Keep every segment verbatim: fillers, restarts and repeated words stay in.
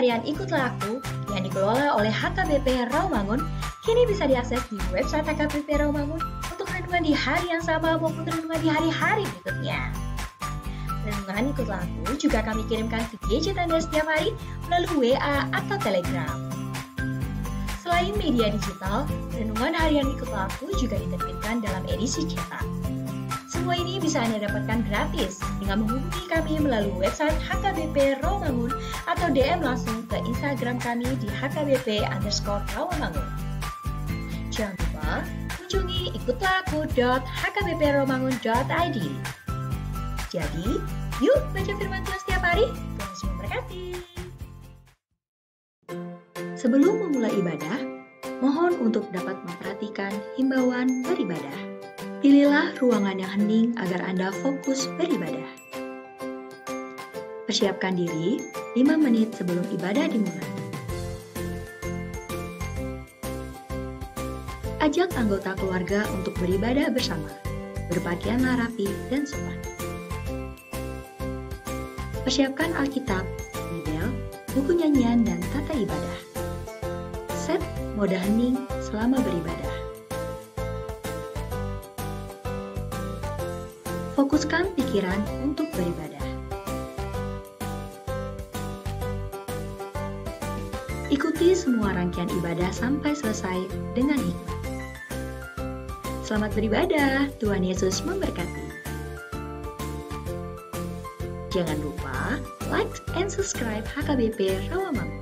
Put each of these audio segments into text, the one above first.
Harian Ikutlah Aku yang dikelola oleh H K B P Rawamangun kini bisa diakses di website H K B P Rawamangun untuk renungan di hari yang sama maupun renungan di hari-hari berikutnya. Renungan Ikutlah Aku juga kami kirimkan ke gadget Anda setiap hari melalui W A atau Telegram. Selain media digital, renungan harian Ikutlah Aku juga diterbitkan dalam edisi cetak. Semua ini bisa Anda dapatkan gratis dengan menghubungi kami melalui website H K B P Rawamangun atau D M langsung ke Instagram kami di H K B P underscore Rawamangun. Jangan lupa kunjungi ikutlah aku dot H K B P rawamangun dot I D. Jadi, yuk baca firman Tuhan setiap hari. Tuhan Yesus memberkati. Sebelum memulai ibadah, mohon untuk dapat memperhatikan himbauan beribadah. Pilihlah ruangan yang hening agar Anda fokus beribadah. Persiapkan diri lima menit sebelum ibadah dimulai. Ajak anggota keluarga untuk beribadah bersama. Berpakaianlah rapi dan sopan. Persiapkan Alkitab, Bibel, buku nyanyian, dan tata ibadah. Set mode hening selama beribadah. Fokuskan pikiran untuk beribadah. Ikuti semua rangkaian ibadah sampai selesai dengan hikmat. Selamat beribadah, Tuhan Yesus memberkati. Jangan lupa like and subscribe H K B P Rawamangun.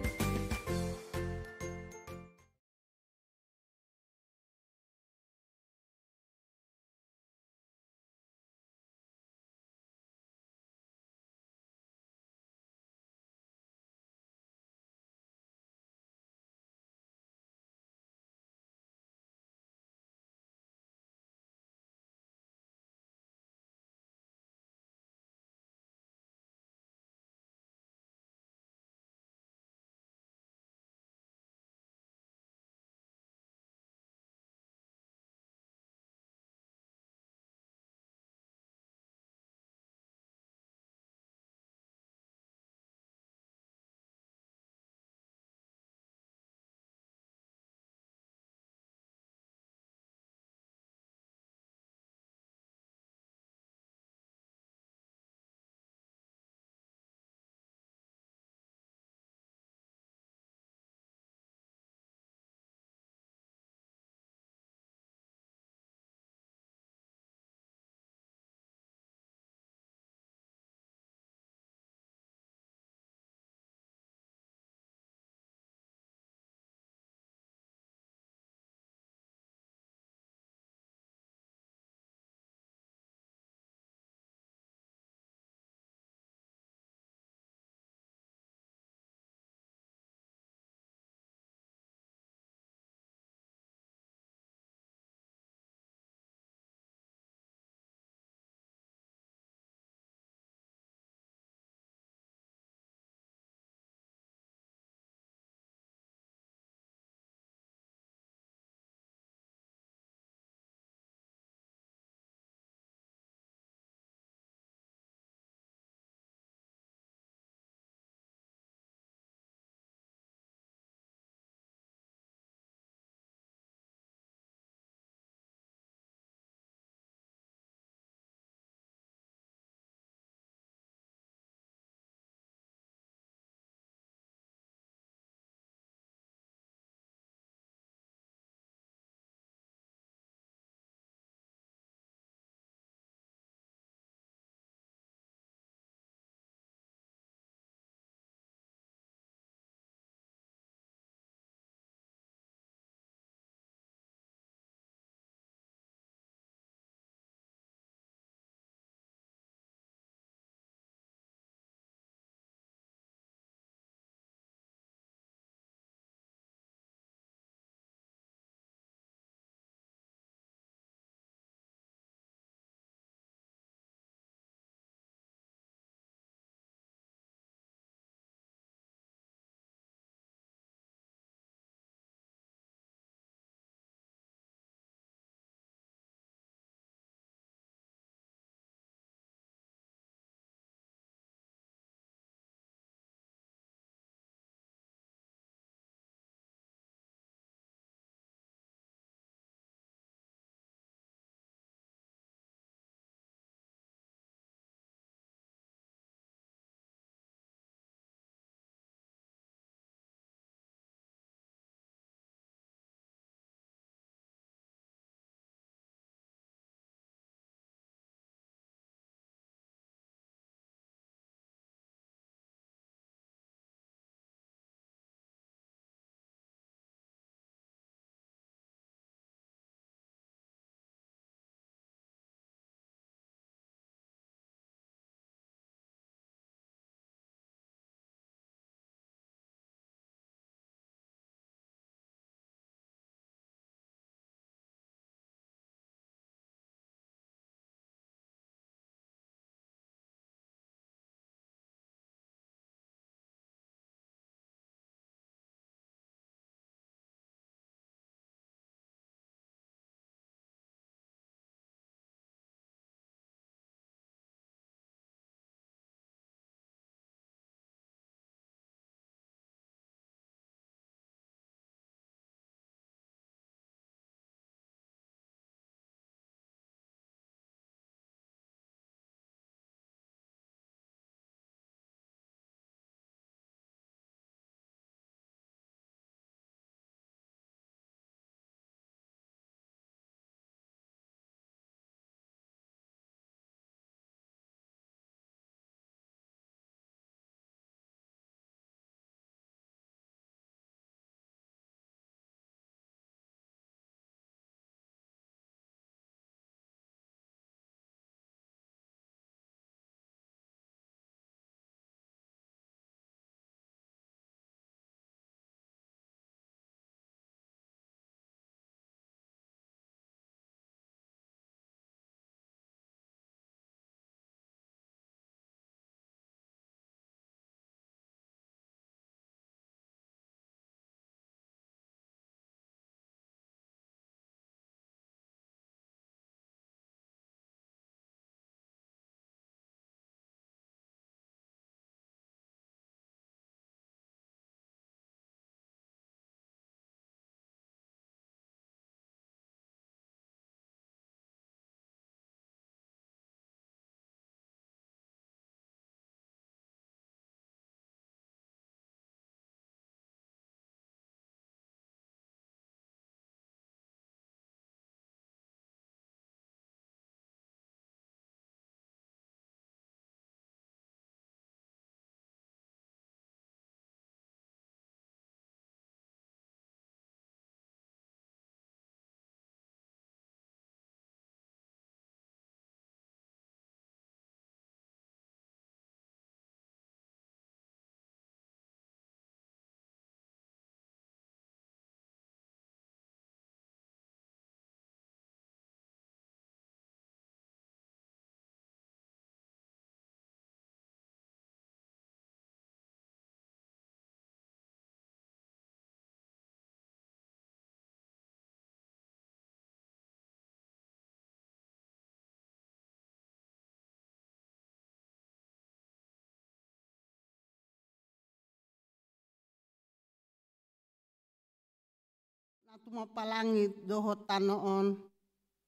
Tumompa langit dohot tano on.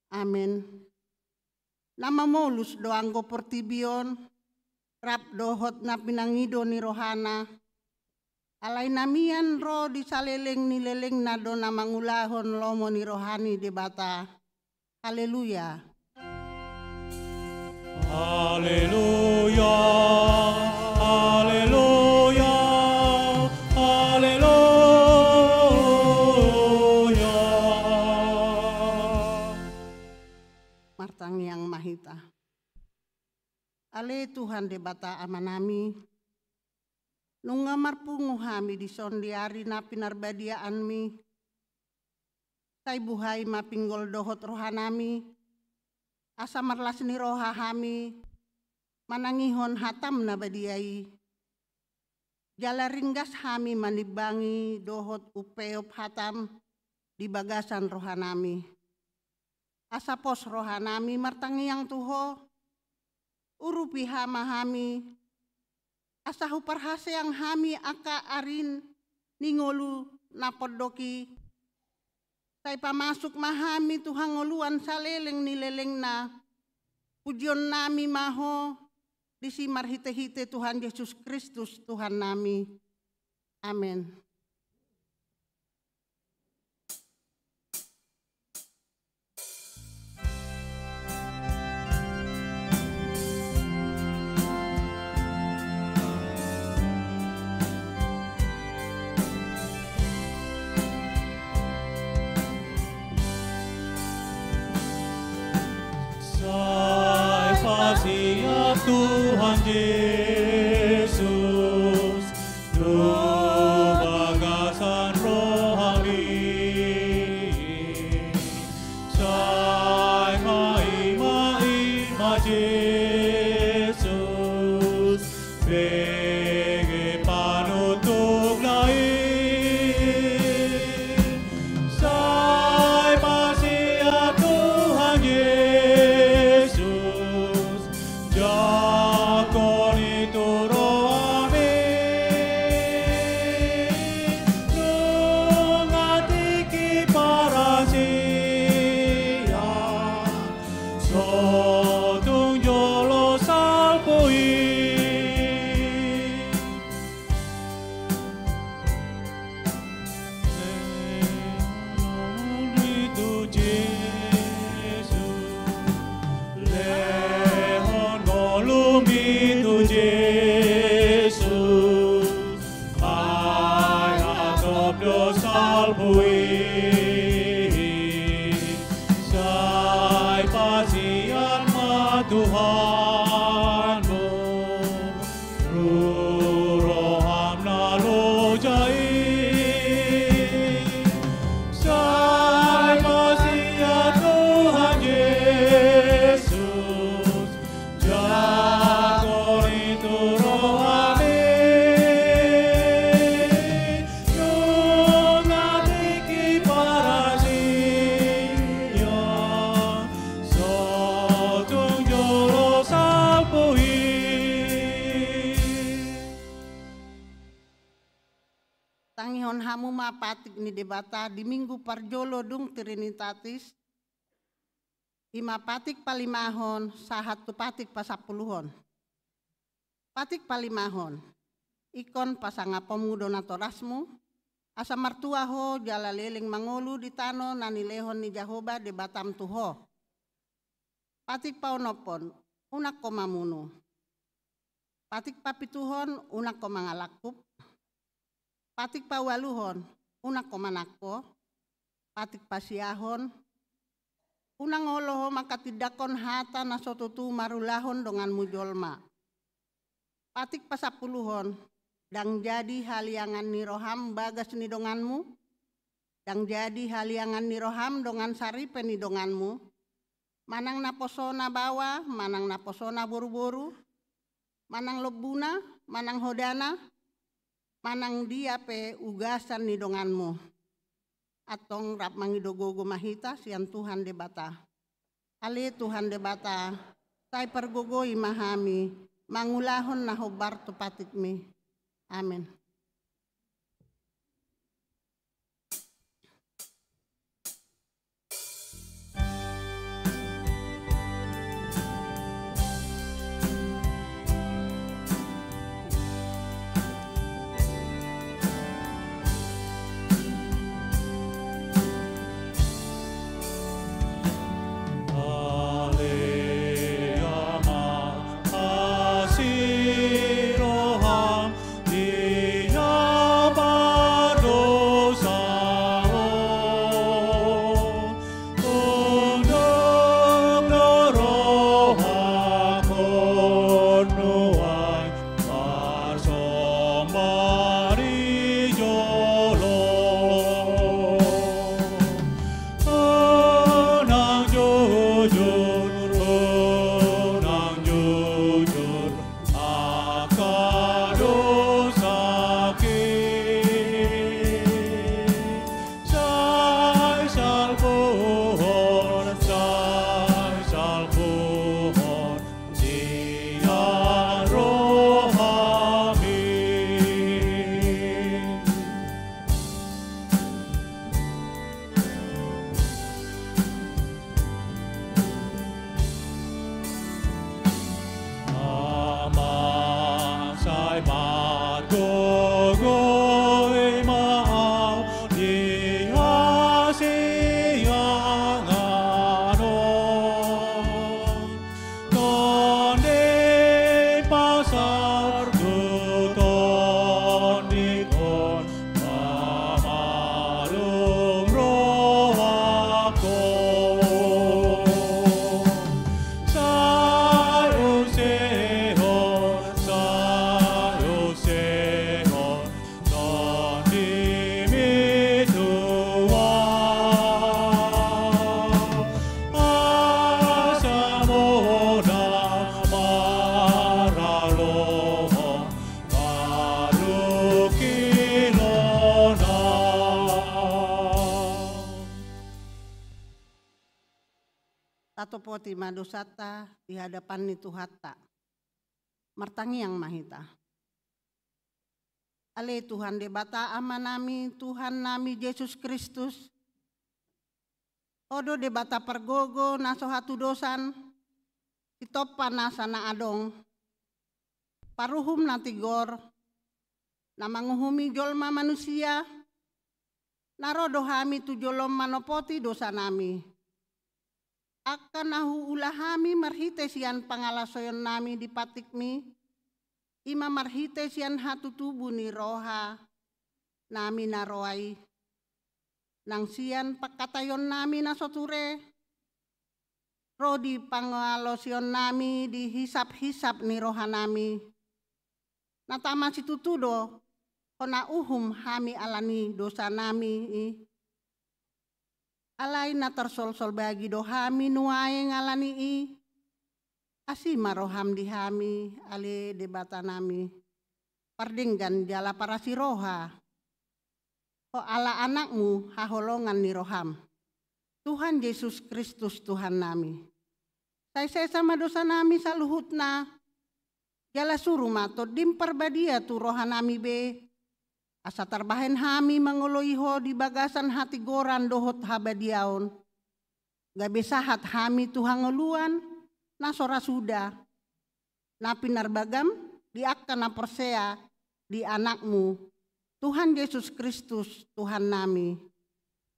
Amen. Na mamolus do anggo portibi on, rap dohot na pinangido ni rohana. Alai na mian ro di saleleng ni lelengna do na mangulahon lomo ni roha ni Debata. Haleluya. Haleluya, haleluya, haleluya. Martangiang ma hita. Ale Tuhan Debata Amanami, nunga marpungu hami dison di ari na pinarbadiaanmi. Sai buhai ma pinggol dohot rohanami, asa marlas ni roha hami manangihon hatam na badia i. Jala ringgas hami manimbangi dohot umpeop hatam di bagasan rohanami. Asa pos rohanami martangiang tu Ho, urupi ma hami, asa huparhaseang hami angka ari ni ngolu na pondok i. Sai pamasuk ma hami tu hangoluan saleleng ni lelengna. Pujionnami ma Ho, disi marhitehite Tuhan Jesus Kristus Tuhannami. Amen. Sai pasia Tuhan Jesus tu bagasan rohami. Sai maima-ima Jesus bege panuntungna i. Sai pasia Tuhan Jesus, jangkon i tu rohami. Nunga tingki parasian, so tung jolo salpu i. Lehon ngolumi tu Jesus, lehon ngolumi tu Jesus, ai hatop do salpu i. Sai pasia ma Tuhanmu tu roham na loja i. Sai pasia Tuhan Jesus, jangkon i tu rohami. Nunga tingki parasian, so tung jolo salpu i. Tangihon hamu ma patik ni Debata di Minggu parjolo dung Trinitatis. I ma patik palimahon sahat tu patik pasampuluhon. Patik palimahon. Ingkon pasangapommu do natorasmu, asa martua ho jala leleng mangolu di tano na nilehon ni Jahowa Debatam tu ho. Patik paonomhon, unang ho mamunu. Patik papituhon, unang ho mangalangkup. Patik paualuhon, unang ho manangko. Patik pasiahon, unang olo ho manghatindanghon hata na so tutu marulahon donganmu jolma. Patik pasampuluhon, ndang jadi haliangan ni roham bagas ni donganmu, ndang jadi haliangan ni roham dongan saripe ni donganmu, manang naposona baoa, manang naposona boruboru, manang lombuna, manang hodana, manang dia pe ugasan ni donganmu. Antong rap mangido gogo ma hita sian Tuhan Debata. Ale Tuhan Debata, sai pargogoi ma hami mangulahon na hombar tu patikmi. Amen. Jujur, unang jujur angka dosaki. Sai salpuhon, sai salpuhon sian rohami. Ama, sai margogoi ma au di hasiangan on. Tondi pasahat tu tondingkon, pamalum rohangku. Sai usehon, sai usehon tondimi tu au, asa modom maralohon parungkilon au. Tatopoti ma dosanta di hadapan ni Tuhanta. Martangiang ma hita. Ale Tuhan Debata Amanami, Tuhannami Jesus Kristus, Ho do Debata pargogo na so hatudosan, sitompa nasa na adong, paruhum na tigor, na manguhumi jolma manisia, na ro do hami tu jolom manopoti dosanami. Angka na huula hami marhite sian pangalaosionami di patikmi, i ma marhite sian hatutubu ni rohanami na roa i, nang sian pangkataionnami na so ture, ro di pangalaosionnami di hisaphisap ni rohanami, na tama situtu do hona uhum hami ala ni dosanami i. Alai na tarsolsol bagi do hami nuaeng ala ni i. Asi ma roham di hami, ale Debatanami, pardenggan jala parasiroha, ho ala Anakmu haholongan ni roham, Tuhan Jesus Kristus Tuhannami. Sai sesa ma dosanami saluhutna, jala suru ma Tondim Parbadia tu rohanami be, asa tarbahen hami mangoloi Ho di bagasan hatigoran dohot habadiaon, gabe sahat hami tu hangoluan na so ra suda, na pinarbagam di angka na porsea di Anakmu, Tuhan Jesus Kristus Tuhannami.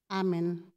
Amen.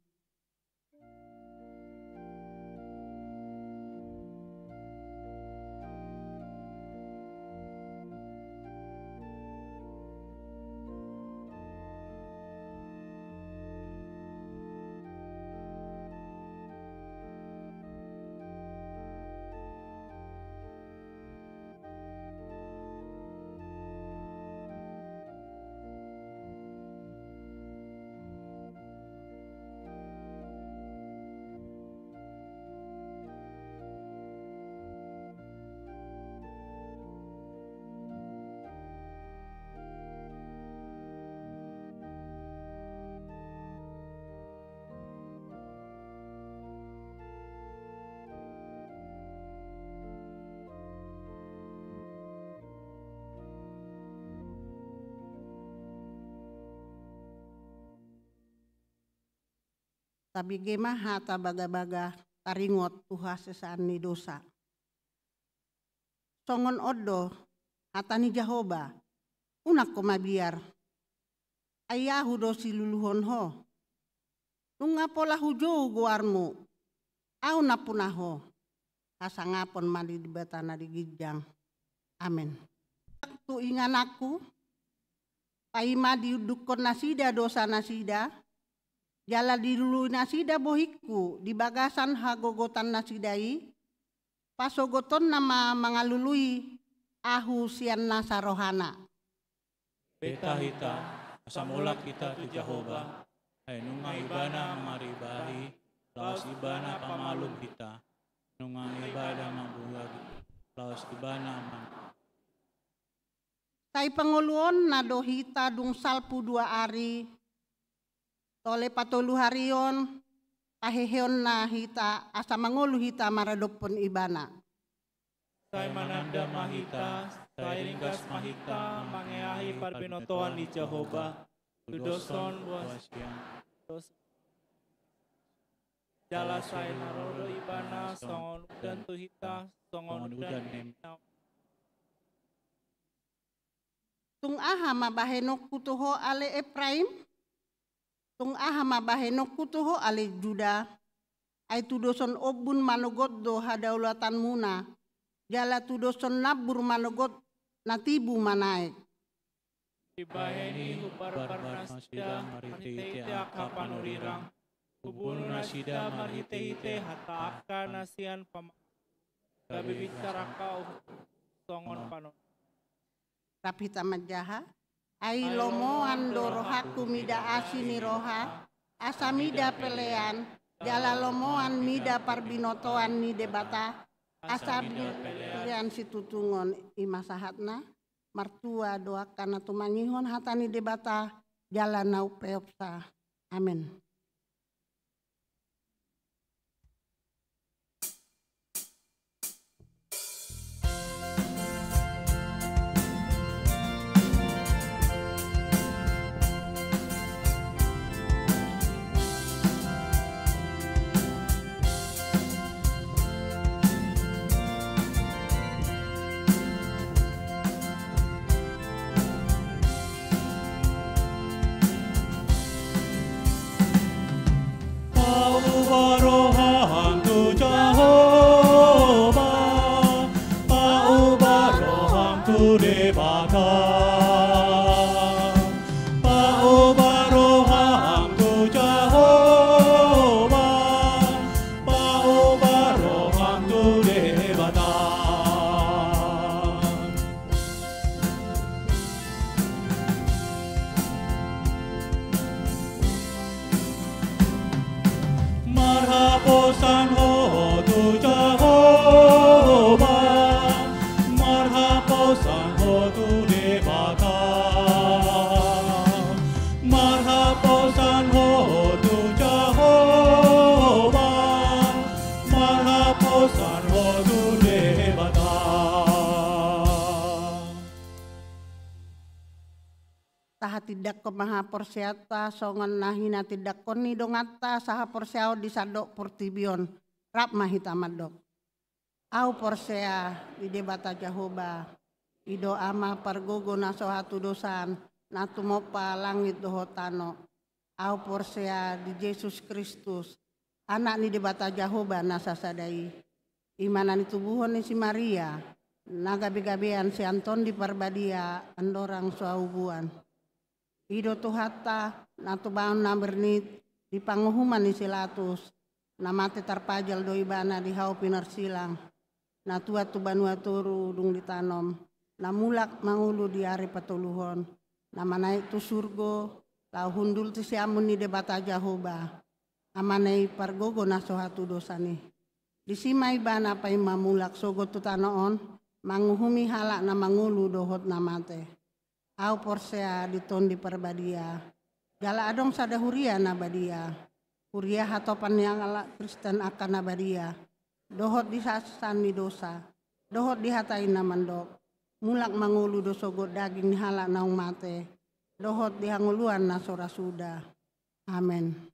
Tabege ma hata bagabaga taringot tu hasesaan ni dosa. Songon on do hata ni Jahowa: Unang ho mabiar, ai Ahu do siluluhon ho. Nunga pola hujou goarmu, Ahu nampuna ho. Hasangapon ma di Debata na di ginjang. Amen. Tu ingananku, paima diundukkon nasida dosa nasida, jala dilului nasida bohingku di bagasan hagogotan nasida i, pasogotonna ma mangalului ahu sian nasa rohana. Beta hita, asa mulak hita tu Jahowa, ai nunga Ibana mangaribahi, laos Ibana pamalum hita. Nunga ibana mambuhagi, laos ibana man. Sai pangoluonna do hita dung salpu dua ari, tole patolu harion, paheheonna hita, asa mangolu hita maradophon ibana. Sai mananda ma hita, sai ringgas ma hita, mangeahi parbinotoan ni Jahowa, tudoshon boas, dos-, jala sai na ro do ibana, songon udan tu hita, songon udan ni na. Tung aha ma bahenonku tu ho ale Epraim? Tung aha ma bahenonku tu ho ale Juda? Ai tudoshon ombun manogot do hadaulatanmuna, jala tudoshon nambur manogot na tibu manaek. Dibahen i hubarbar nasida marhitehite angka panurirang, hubunu nasida marhitehite hata angka na sian pama-, gabe binsar angka uhum songon panon. Rap hita manjaha. Ai lomoan do rohangku mida asi ni roha, asa mida pelean, jala lomoan mida parbinotoan ni Debata, asa mida pelean situtungon. I ma sahatna. Martua do angka na tumangihon hata ni Debata, jala na umpeopsa. Amen. Pauba roham tu Jahowa, pauba roham tu Debata. Pauba roham tu Jahowa, pauba roham tu Debata. Marhaposan ho tu Jahowa, marhaposan ho tu Debata. Marhaposan ho tu Jahowa, marhaposan ho tu Debata. Tahatindangkon ma haporseaonta songon na hinatindangkon ni donganta sahaporseaon di sandok portibi on. Rap ma hita mandok. Ahu porsea di Debata Jahowa, i do Ama pargogo na so hatudosan, na tumompa langit dohot tano. Ahu porsea di Jesus Kristus, Anak ni Debata Jahowa na sasada i. I ma na nitubuhon ni si Maria, na gabegabean sian Tondi Parbadia, andorang so haubuan. I do Tuhanta, na tubaon na bernit di panguhuman ni si Latus, na mate tarpajal do ibana di hau pinarsilang, na tuat tu banua toru dung ditanom, na mulak mangolu di ari patoluhon, na manaek tu surgo, laho hundul tu siamun ni Debata Jahowa, Amana i pargogo na so hatudosan i. Disi ma ibana paima mulak sogot tu tano on, manguhumi halak na mangolu dohot na mate. Ahu porsea di Tondi Parbadia, jala adong sada huria na badia, huria hatopan ni halak Kristen angka na badia, dohot di hasesaan ni dosa, dohot di hata i na mandok, mulak mangolu do sogot daging ni halak naung mate, dohot di hangoluan na so ra suda. Amen.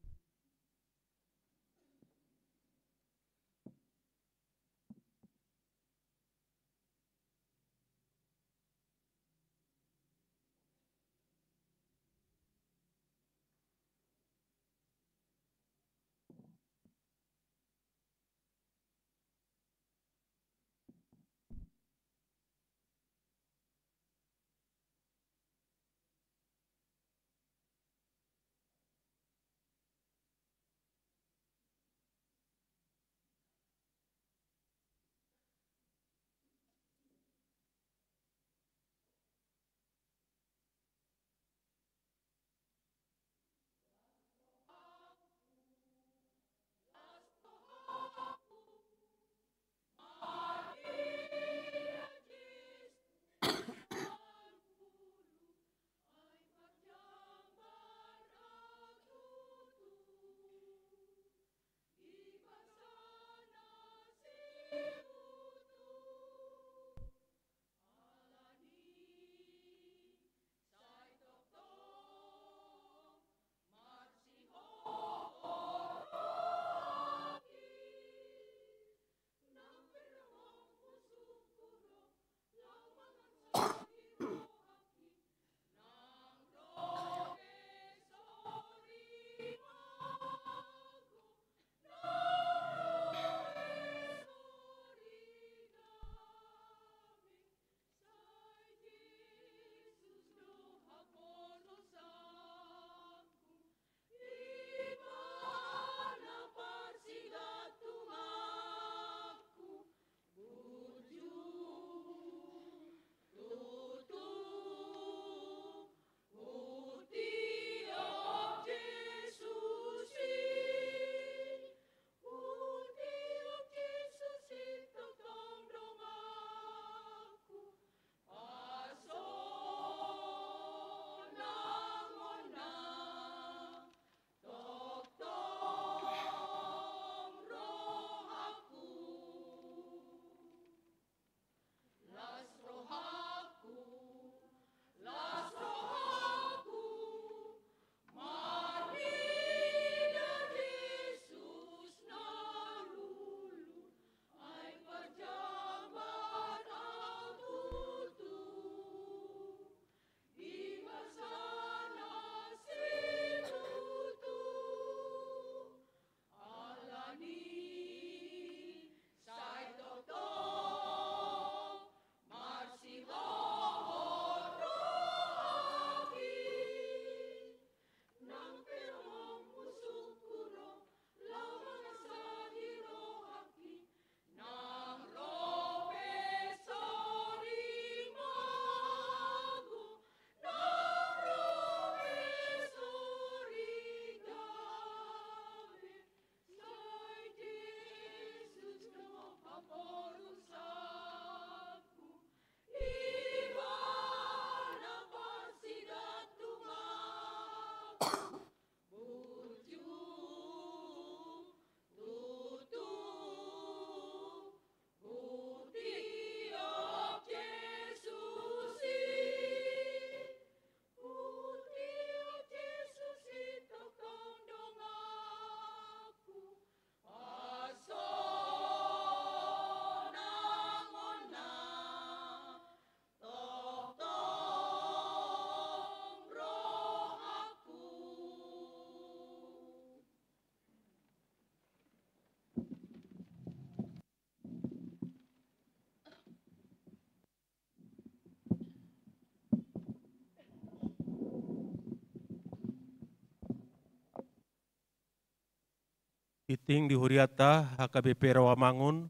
Tingting di hurianta H K B P Rawamangun,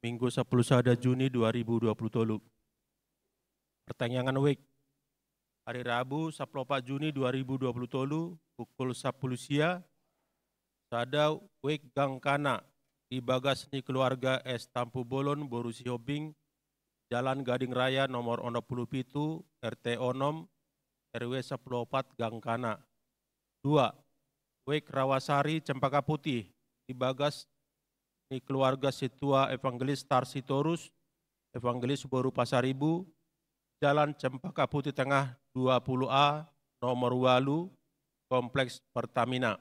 Minggu sampulu sada Juni dua ribu dua pulu tolu. Partangiangan wijk. Ari Rabu sampulu opat Juni dua ribu dua pulu tolu, pukul sampulu sia, sada, wijk gangkana di bagas ni keluarga S Tampubolon boru Sihombing, Jalan Gading Raya nomor onom pulu pitu, R T onom, R W sampulu opat gangkana. Dua, wijk Rawasari Cempaka Putih di bagas ni keluarga Sintua Evangelis Tarsitorus, Evangelis boru Pasaribu, Jalan Cempaka Putih Tengah dua pulu A, nomor ualu, Kompleks Pertamina.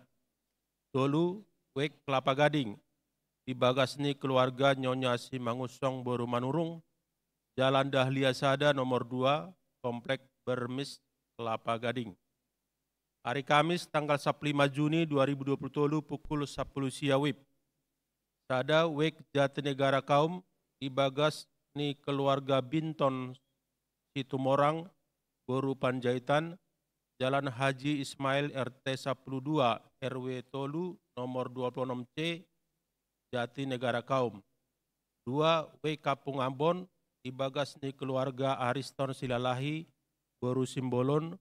Tolu, wijk Kelapa Gading di bagas ni keluarga Nyonya Simangunsong boru Manurung, Jalan Dahlia sada nomor dua, Kompleks Bermis Kelapa Gading. Ari Kamis tanggal sampulu lima Juni dua ribu dua pulu tolu, pukul sampulu sia wib. Sada, wijk Jatinegara Kaum di bagas ni keluarga Binton Situmorang boru Panjaitan, Jalan Haji Ismail, R T sampulu dua, R W tolu, nomor dua pulu onom C, Jatinegara Kaum. Dua, wijk Kampung Ambon di bagas ni keluarga Ariston Silalahi boru Simbolon,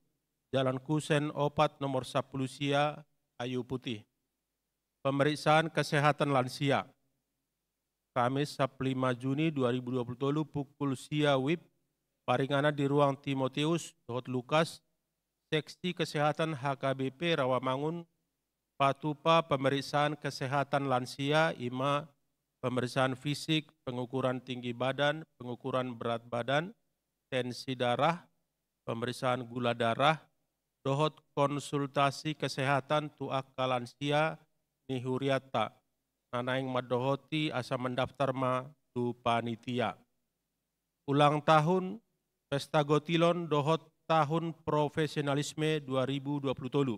Jalan Kusen opat nomor sampulu sia, Kayu Putih. Pemeriksaan kesehatan lansia. Kamis sampulu lima Juni dua ribu dua pulu tolu, pukul sia wib, paringanan di ruang Timoteus dohot Lukas, Seksi Kesehatan H K B P Rawamangun, patupa pemeriksaan kesehatan lansia, i ma pemeriksaan fisik, pengukuran tinggi badan, pengukuran berat badan, tensi darah, pemeriksaan gula darah, dohot konsultasi kesehatan tu angka lansia ni hurianta, na naeng mandohoti asa mandaftar ma tu panitia. Ulang tahun Pesta Gotilon dohot tahun profesionalisme dua ribu dua pulu tolu.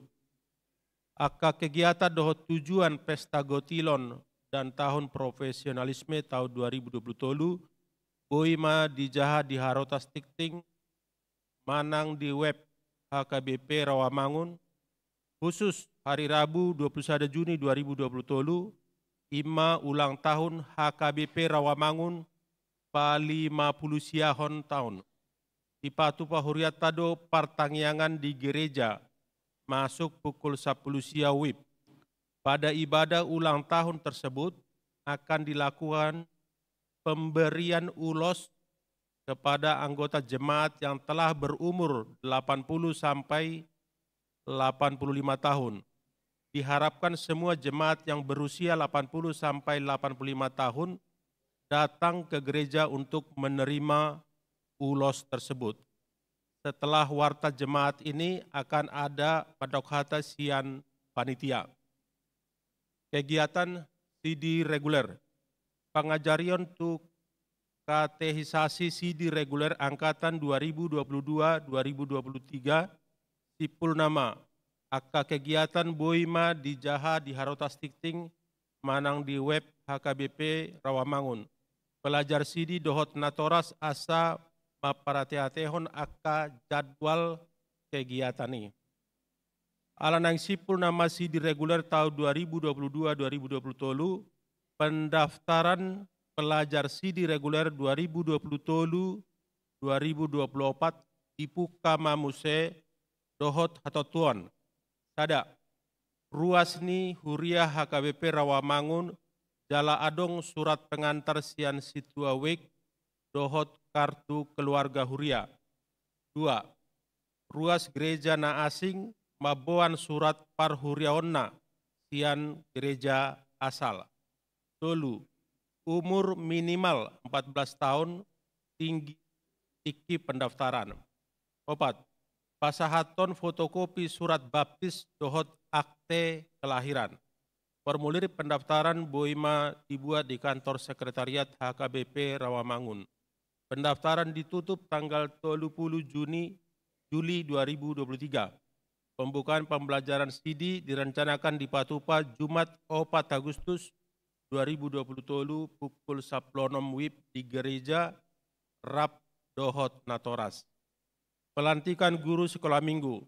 Angka kegiatan dohot tujuan Pesta Gotilon dan tahun profesionalisme tahun dua ribu dua pulu tolu boi ma dijaha di Harotas Tingting manang di web H K B P Rawamangun, khusus hari Rabu dua pulu sada Juni dua ribu dua pulu tolu, i ma ulang tahun H K B P Rawamangun palimapulusiahon taon. Dipatupa hurianta do partangiangan di gereja, masuk pukul sampulu sia wib. Pada ibadah ulang tahun tersebut akan dilakukan pemberian ulos kepada anggota jemaat yang telah berumur delapan puluh sampai delapan puluh lima tahun. Diharapkan semua jemaat yang berusia delapan puluh sampai delapan puluh lima tahun datang ke gereja untuk menerima ulos tersebut. Setelah warta jemaat ini akan ada mandok hata sian panitia. Kegiatan sidi reguler. Pangajarion tu katekisasi sidi reguler angkatan dua ribu dua puluh dua dua ribu dua puluh tiga, simpul nama, angka kegiatan boi ma dijaha di Harotas Tingting manang di web H K B P Rawamangun. Pelajar sidi dohot natoras asa mamparateatehon angka jadwal kegiatan i. Ala naeng simpul nama sidi reguler tahun dua ribu dua puluh dua dua ribu dua puluh tolu, pendaftaran pelajar sidi reguler dua ribu dua puluh tolu dua ribu dua puluh opat dibuka ma muse dohot hatontuon. Sada, ruas ni huria H K B P Rawamangun jala adong surat pengantar sian sintua wijk dohot kartu keluarga huria. Dua, ruas gereja na asing mamboan surat parhuriaonna sian gereja asal. Tolu, umur minimal empat belas tahun, tinggi, tingki pendaftaran. Opat, pasahathon fotokopi surat baptis dohot akte kelahiran. Formulir pendaftaran boi ma dibuat di kantor sekretariat H K B P Rawamangun. Pendaftaran ditutup tanggal tolu puluh Juni, Juli dua ribu dua puluh tiga. Pembukaan pembelajaran sidi direncanakan dipatupa Jumat opat Agustus dua ribu dua puluh tolu pukul sampulu onom wib di gereja rap dohot natoras. Pelantikan guru sekolah minggu.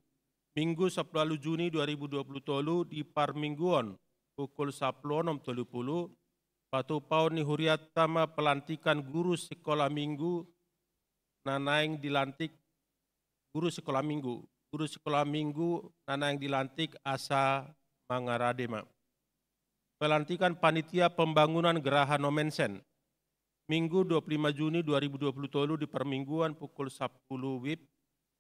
Minggu sampulu ualu Juni dua ribu dua puluh tolu di parmingguon pukul sampulu onom tolu pulu, patupaon ni hurianta ma pelantikan guru sikola minggu na naeng dilantik, guru sikola minggu, guru sikola minggu na naeng dilantik asa mangarade ma. Pelantikan panitia pembangunan Geraha Nommensen. Minggu dua puluh lima Juni dua ribu dua puluh tolu di parmingguan pukul sampulu WIB,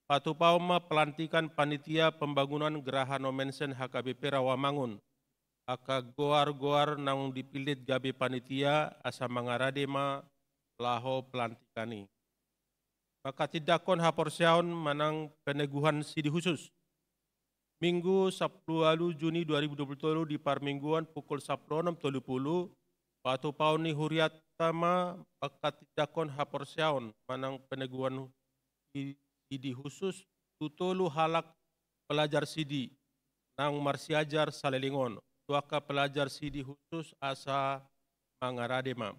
patupaon ma pelantikan panitia pembangunan Geraha Nommensen H K B P Rawamangun. Angka goar-goar naung dipillit gabe panitia asa mangarade ma laho pelantikan i. Manghatindanghon haporseaon manang peneguhan sidi husus. Minggu sampulu ualu Juni dua ribu dua puluh tolu di parmingguan pukul sampulu onom tolu pulu, patupaon ni hurianta ma manghatindanghon haporseaon manang peneguhan si-, sidi husus tu tolu halak pelajar sidi naung marsiajar saleleng on, tu angka pelajar sidi husus asa mangarade ma.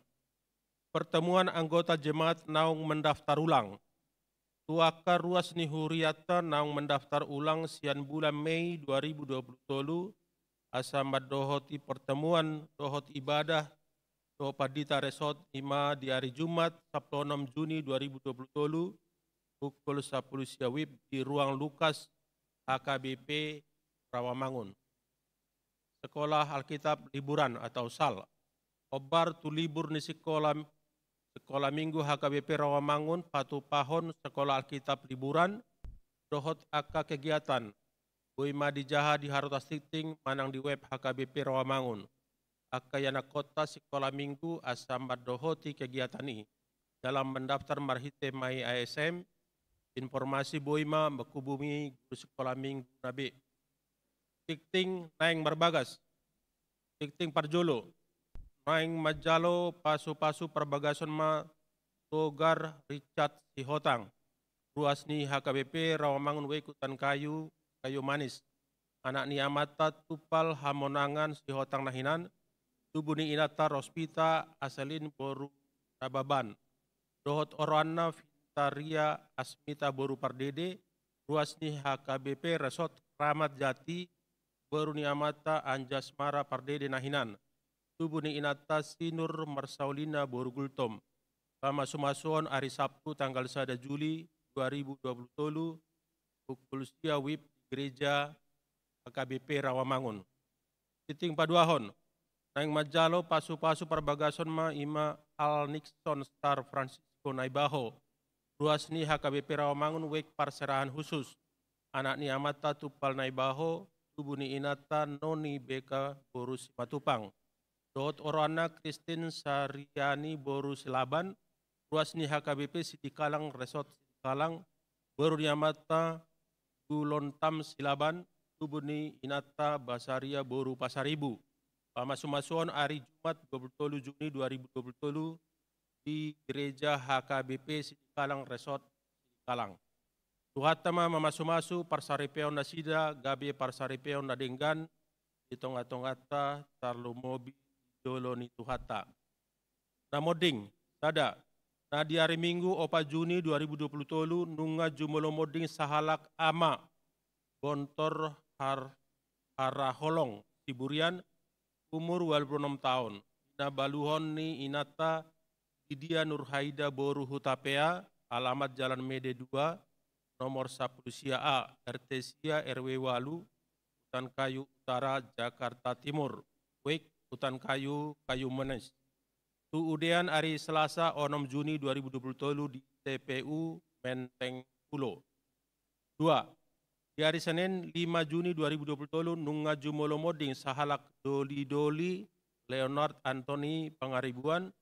Pertemuan anggota jemaat naung mendaftar ulang. Tu angka ruas ni hurianta naung mendaftar ulang sian bulan Mei dua ribu dua puluh tolu, asa mandohoti pertemuan dohot ibadah dohot pandita resort, i ma di ari Jumat sampulu onom Juni dua ribu dua puluh tolu, pukul sampulu sia WIB di ruang Lukas H K B P Rawamangun. Sekolah Alkitab liburan atau sal. Hombar tu libur ni sikola, sikola minggu H K B P Rawamangun patupahon sekolah Alkitab liburan dohot angka kegiatan. Boi ma dijaha di harotas tingting manang di web H K B P Rawamangun angka ianakhonta sikola minggu asa mandohoti kegiatan i. Jala mendaftar marhite My I S M, informasi boi ma menghubungi guru sikola minggu na be. Tingting naeng marbagas. Tingting parjolo. Naeng manjalo pasupasu parbagason ma Togar Richard Sihotang, ruas ni H K B P Rawamangun Wijk Hutan Kayu, Kayu Manis. Anak ni amanta Tumpal Hamonangan Sihotang na hinan, tubu ni inanta Rospita Aselin boru Nababan, dohot oroanna Vintaria Asmita boru Pardede, ruas ni H K B P Resort Kramat Jati, boru ni amanta Anjasmara Pardede na hinan, tubu ni inanta Sinur Marsaulina boru Gultom. Pamasumasuon ari Sabtu tanggal sada Juli dua ribu dua puluh tolu, pukul sia WIB di gereja H K B P Rawamangun. Tingting paduahon. Naeng manjalo pasupasu parbagason ma i ma Al Nixon Star Francisco Naibaho, ruas ni H K B P Rawamangun Wijk parserahan husus. Anak ni amanta Tumpal Naibaho, tubu ni inanta Noni Beka boru Simatupang, dohot oroanna Christine Sariani boru Silaban, ruas ni H K B P Sidikalang Resort Sidikalang, boru ni amanta Gulontam Silaban, tubu ni inanta Basaria boru Pasaribu. Pamasumasuon ari Jumat dua puluh tolu Juni dua ribu dua puluh tolu di gereja H K B P Sidikalang Resort Sidikalang. Tuhanta ma mamasumasu parsaripeon nasida gabe parsaripeon na denggan di tongatonganta, tarlumobi di jolo ni Tuhanta. Na monding, sada. Na di ari Minggu opat Juni dua ribu dua puluh tolu nunga jumolo monding sahalak ama, Bontor Har-, Haraholong Siburian, umur ualu pulu onom taon, na baluhon ni inanta Didia Nurhaida boru Hutapea, alamat Jalan Mede dua, nomor sampulu sia A, R T sia, R W ualu, Hutan Kayu Utara, Jakarta Timur, Wijk Hutan Kayu, Kayu Manis. Tu udean ari Selasa onom Juni dua ribu dua puluh tolu di T P U Menteng Pulo. Dua. Di ari Senin lima Juni dua ribu dua puluh tolu nunga jumolo monding sahalak doli-doli Leonard Anthony Pangaribuan,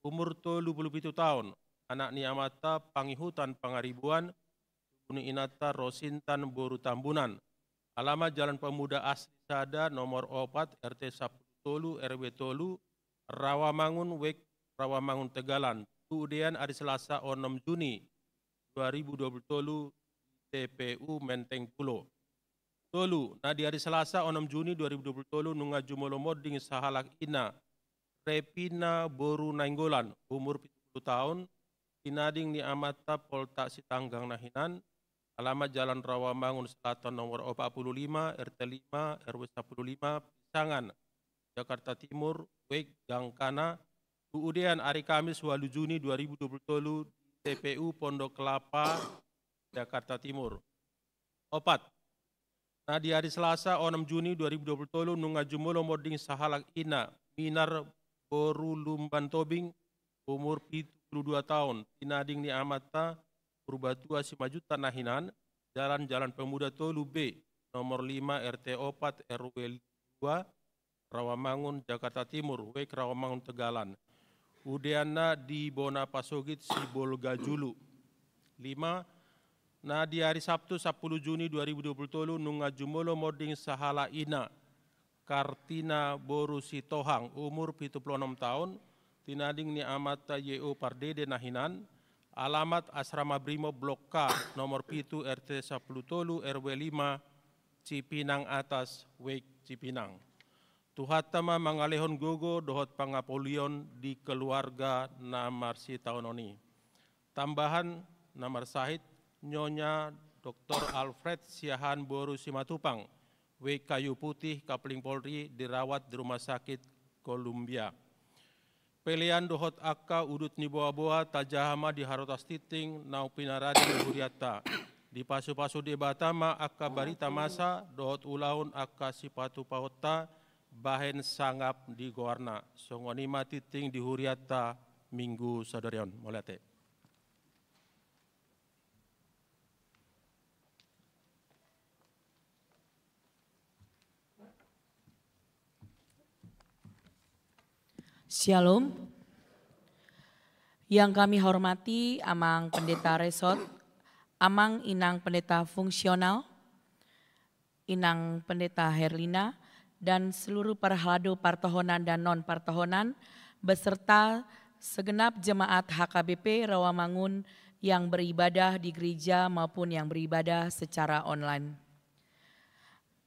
umur tolu pulu pitu taon, anak ni amanta Pangihutan Pangaribuan, tubu ni inanta Rosintan boru Tambunan. Alamat Jalan Pemuda Asri sada, nomor opat, R T sampulu tolu, R W tolu, Rawamangun, Wijk Rawamangun Tegalan. Tu udean ari Selasa onom Juni dua ribu dua puluh tolu di T P U Menteng Pulo. Tolu. Na di ari Selasa onom Juni dua ribu dua puluh tolu nunga jumolo monding sahalak ina, Repina boru Nainggolan, umur pitu pulu taon, tinading ni amanta Poltak Sitanggang na hinan, alamat Jalan Rawamangun Selatan nomor opat pulu lima, R T lima, R W sampulu lima, Pisangan. Jakarta Timur, wijk Gangkana, tu udean ari Kamis ualu Juni dua ribu dua puluh tolu di T P U Pondok Kelapa, Jakarta Timur. Opat, na di ari Selasa onom Juni dua ribu dua puluh tolu nunga jumolo monding sahalak ina, Minar boru Lumban Tobing, umur pitu pulu dua taon, tinading ni amanta Purbatua Simanjuntak na hinan, Jalan Jalan Pemuda tolu B, nomor lima, R T opat, R W dua, Rawamangun, Jakarta Timur, wijk Rawamangun Tegalan. Udeanna di bona pasogit Sibolga julu. Lima, na di ari Sabtu sampulu Juni dua ribu dua puluh tolu nunga jumolo monding sahalak ina, Kartina boru Sitohang, umur pitu pulu onom taon, tinading ni amanta Y O Pardede na hinan, alamat Asrama Brimob Blok K, nomor pitu, R T sampulu tolu, R W lima, Cipinang Atas, wijk Cipinang. Tuhanta ma mangalehon gogo dohot pangapolion di keluarga na marsitaonon i. Tambahan, na marsahit Nyonya Doktor Alfred Siahaan boru Simatupang, wijk Kayu Putih, Kapling Polri, dirawat di Rumah Sakit Columbia. Pelean dohot angka udut ni boaboa tajaha ma di harotas tinting naung pinarade ni hurianta. Dipasupasu Debata ma angka barita masa dohot ulaon angka sipatupaonta bahen sangap di goarna. Songon i ma tinting di hurianta Minggu sadari on. Mauliate. Shalom. Yang kami hormati Amang Pendeta Resort, Amang Inang Pendeta Fungsional, Inang Pendeta Herlina, dan seluruh parhalado partohonan dan non-partohonan, beserta segenap jemaat H K B P Rawamangun yang beribadah di gereja maupun yang beribadah secara online.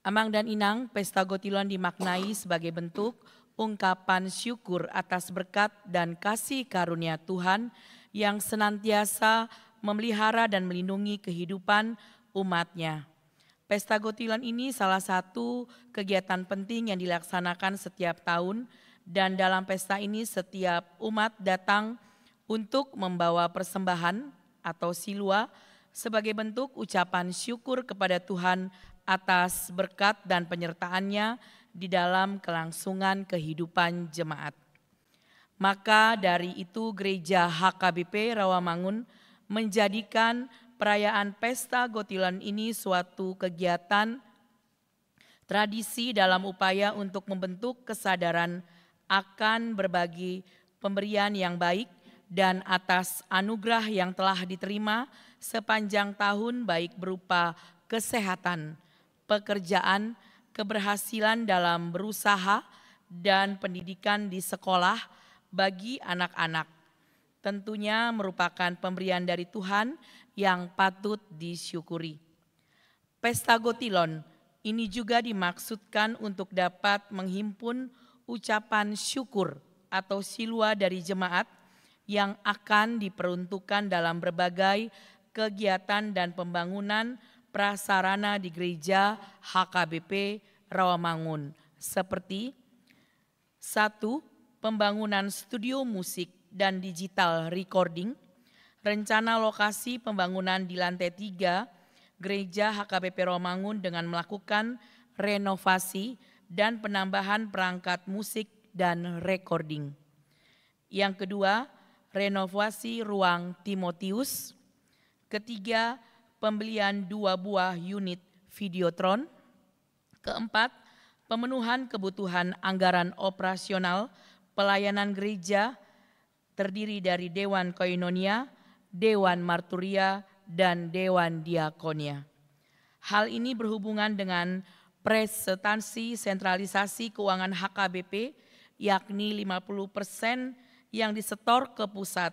Amang dan Inang, Pesta Gotilon dimaknai sebagai bentuk ungkapan syukur atas berkat dan kasih karunia Tuhan yang senantiasa memelihara dan melindungi kehidupan umat-Nya. Pesta Gotilon ini salah satu kegiatan penting yang dilaksanakan setiap tahun, dan dalam pesta ini setiap umat datang untuk membawa persembahan atau silua sebagai bentuk ucapan syukur kepada Tuhan atas berkat dan penyertaan-Nya di dalam kelangsungan kehidupan jemaat. Maka dari itu, Gereja H K B P Rawamangun menjadikan perayaan Pesta Gotilon ini suatu kegiatan tradisi dalam upaya untuk membentuk kesadaran akan berbagi pemberian yang baik dan atas anugerah yang telah diterima sepanjang tahun, baik berupa kesehatan, pekerjaan, keberhasilan dalam berusaha, dan pendidikan di sekolah bagi anak-anak. Tentunya merupakan pemberian dari Tuhan yang patut disyukuri. Pesta Gotilon ini juga dimaksudkan untuk dapat menghimpun ucapan syukur atau silua dari jemaat yang akan diperuntukkan dalam berbagai kegiatan dan pembangunan prasarana di Gereja H K B P Rawamangun, seperti: satu, pembangunan studio musik dan digital recording. Rencana lokasi pembangunan di lantai tiga Gereja H K B P Rawamangun dengan melakukan renovasi dan penambahan perangkat musik dan recording. Yang kedua, renovasi ruang Timotius. Ketiga, pembelian dua buah unit Videotron. Keempat, pemenuhan kebutuhan anggaran operasional pelayanan gereja terdiri dari Dewan Koinonia, Dewan Marturia, dan Dewan Diakonia. Hal ini berhubungan dengan presentasi sentralisasi keuangan H K B P, yakni lima puluh persen yang disetor ke pusat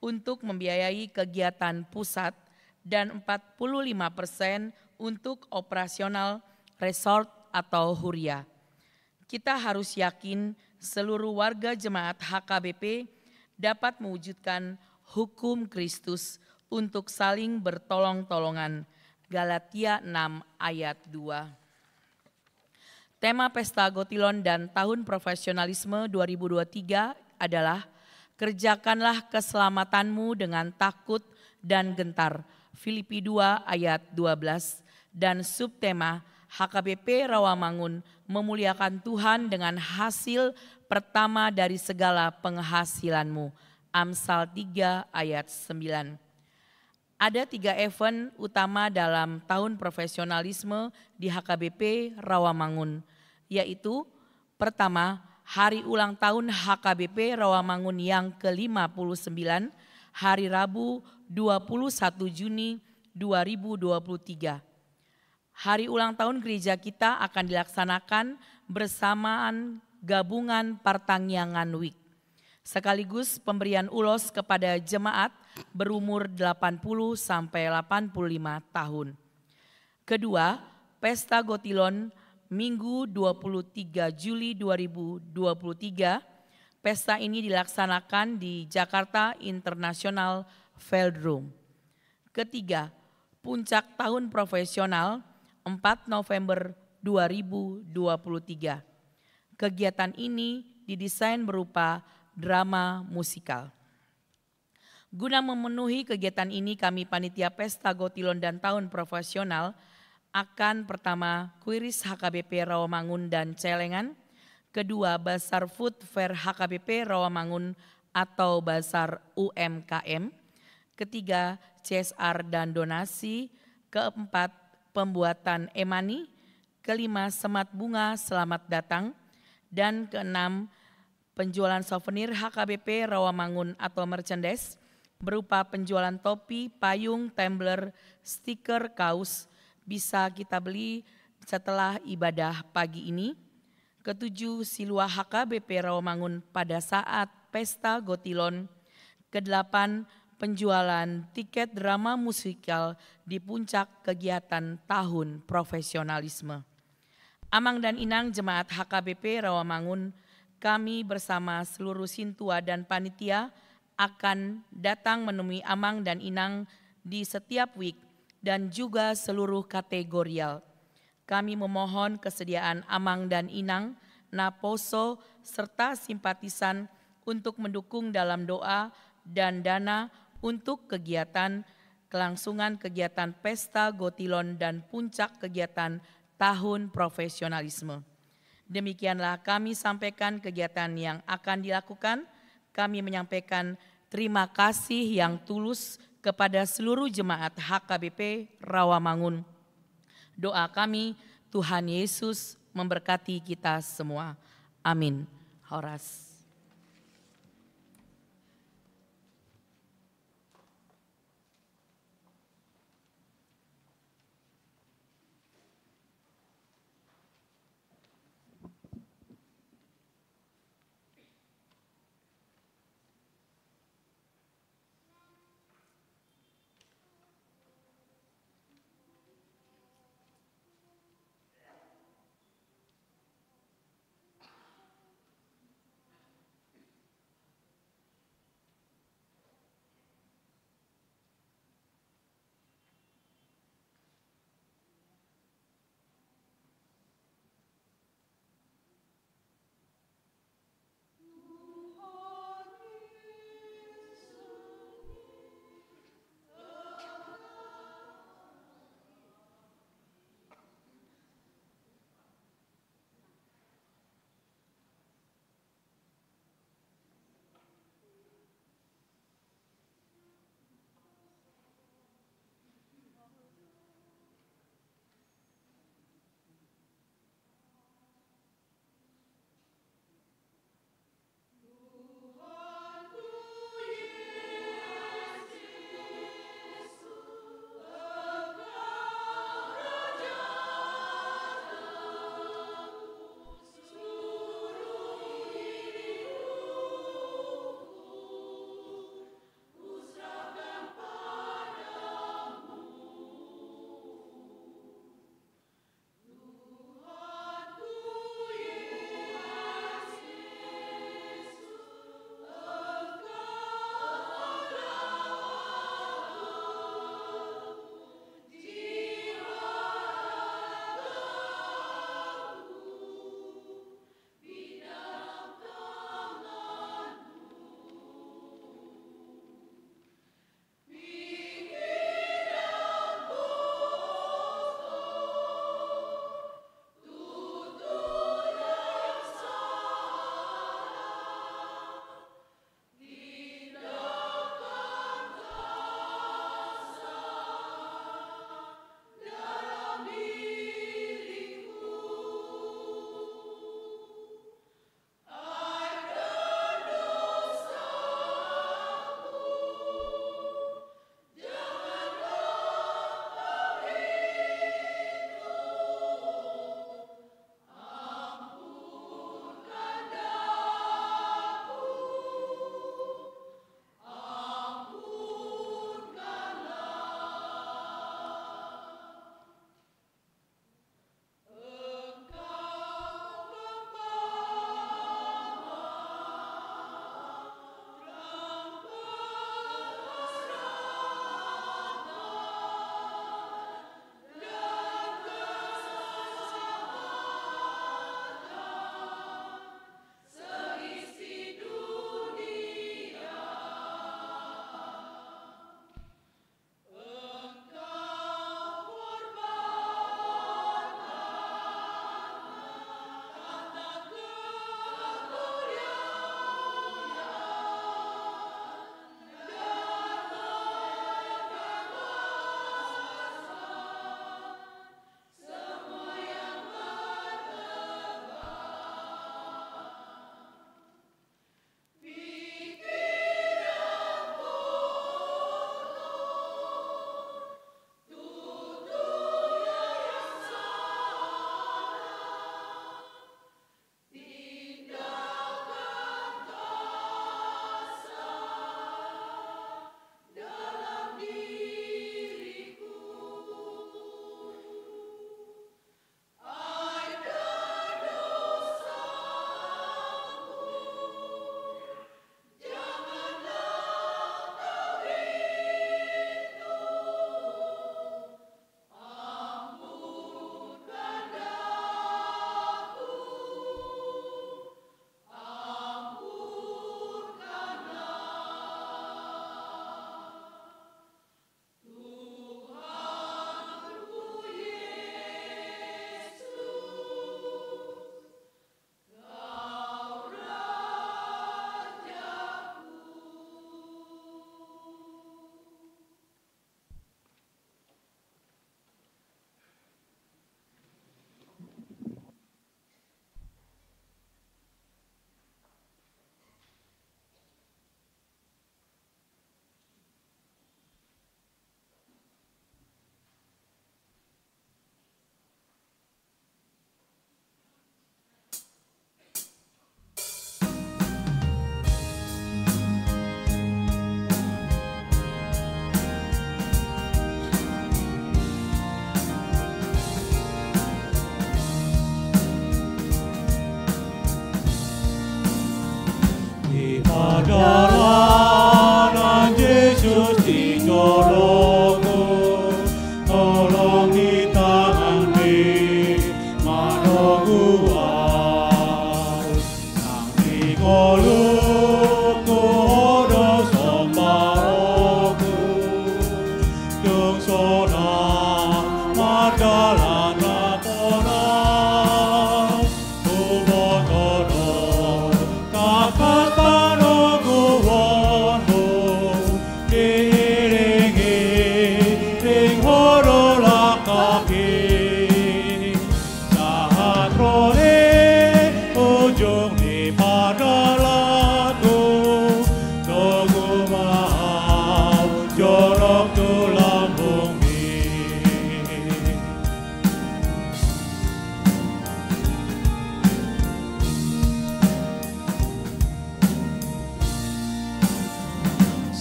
untuk membiayai kegiatan pusat dan empat puluh lima persen untuk operasional resort atau huria. Kita harus yakin seluruh warga jemaat H K B P dapat mewujudkan hukum Kristus untuk saling bertolong-tolongan. Galatia enam ayat dua. Tema Pesta Gotilon dan Tahun Profesionalisme dua ribu dua puluh tiga adalah Kerjakanlah Keselamatanmu dengan Takut dan Gentar, Filipi dua ayat dua belas, dan subtema H K B P Rawamangun memuliakan Tuhan dengan hasil pertama dari segala penghasilanmu, Amsal tiga ayat sembilan. Ada tiga event utama dalam tahun profesionalisme di H K B P Rawamangun, yaitu pertama, hari ulang tahun H K B P Rawamangun yang ke lima puluh sembilan, hari Rabu dua puluh satu Juni dua ribu dua puluh tiga. Hari ulang tahun gereja kita akan dilaksanakan bersamaan gabungan Partangiangan Week, sekaligus pemberian ulos kepada jemaat berumur delapan puluh sampai delapan puluh lima tahun. Kedua, Pesta Gotilon, Minggu dua puluh tiga Juli dua ribu dua puluh tiga. Pesta ini dilaksanakan di Jakarta International Velodrome. Ketiga, puncak tahun profesional, empat November dua ribu dua puluh tiga. Kegiatan ini didesain berupa drama musikal. Guna memenuhi kegiatan ini, kami panitia Pesta Gotilon dan Tahun Profesional akan pertama kuiris H K B P Rawamangun dan Celengan, kedua Bazar Food Fair H K B P Rawamangun atau Bazar U M K M, ketiga C S R dan donasi, keempat pembuatan e-money, kelima semat bunga selamat datang, dan keenam penjualan souvenir H K B P Rawamangun atau merchandise berupa penjualan topi, payung, tumbler, stiker, kaos bisa kita beli setelah ibadah pagi ini. Ketujuh, siluah H K B P Rawamangun pada saat Pesta Gotilon. Kedelapan, penjualan tiket drama musikal di puncak kegiatan tahun profesionalisme. Amang dan Inang jemaat H K B P Rawamangun, kami bersama seluruh sintua dan panitia akan datang menemui Amang dan Inang di setiap week dan juga seluruh kategorial. Kami memohon kesediaan Amang dan Inang, naposo, serta simpatisan untuk mendukung dalam doa dan dana untuk kegiatan kelangsungan kegiatan Pesta Gotilon dan puncak kegiatan tahun profesionalisme. Demikianlah kami sampaikan kegiatan yang akan dilakukan. Kami menyampaikan terima kasih yang tulus kepada seluruh jemaat H K B P Rawamangun. Doa kami, Tuhan Yesus memberkati kita semua. Amin. Horas.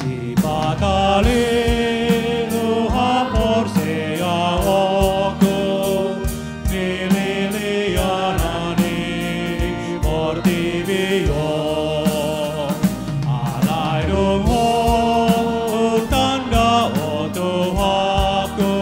Dipatali tu haporseaonku, nililianan ni portibi on. Alai dung hutanda, o Tuhanku,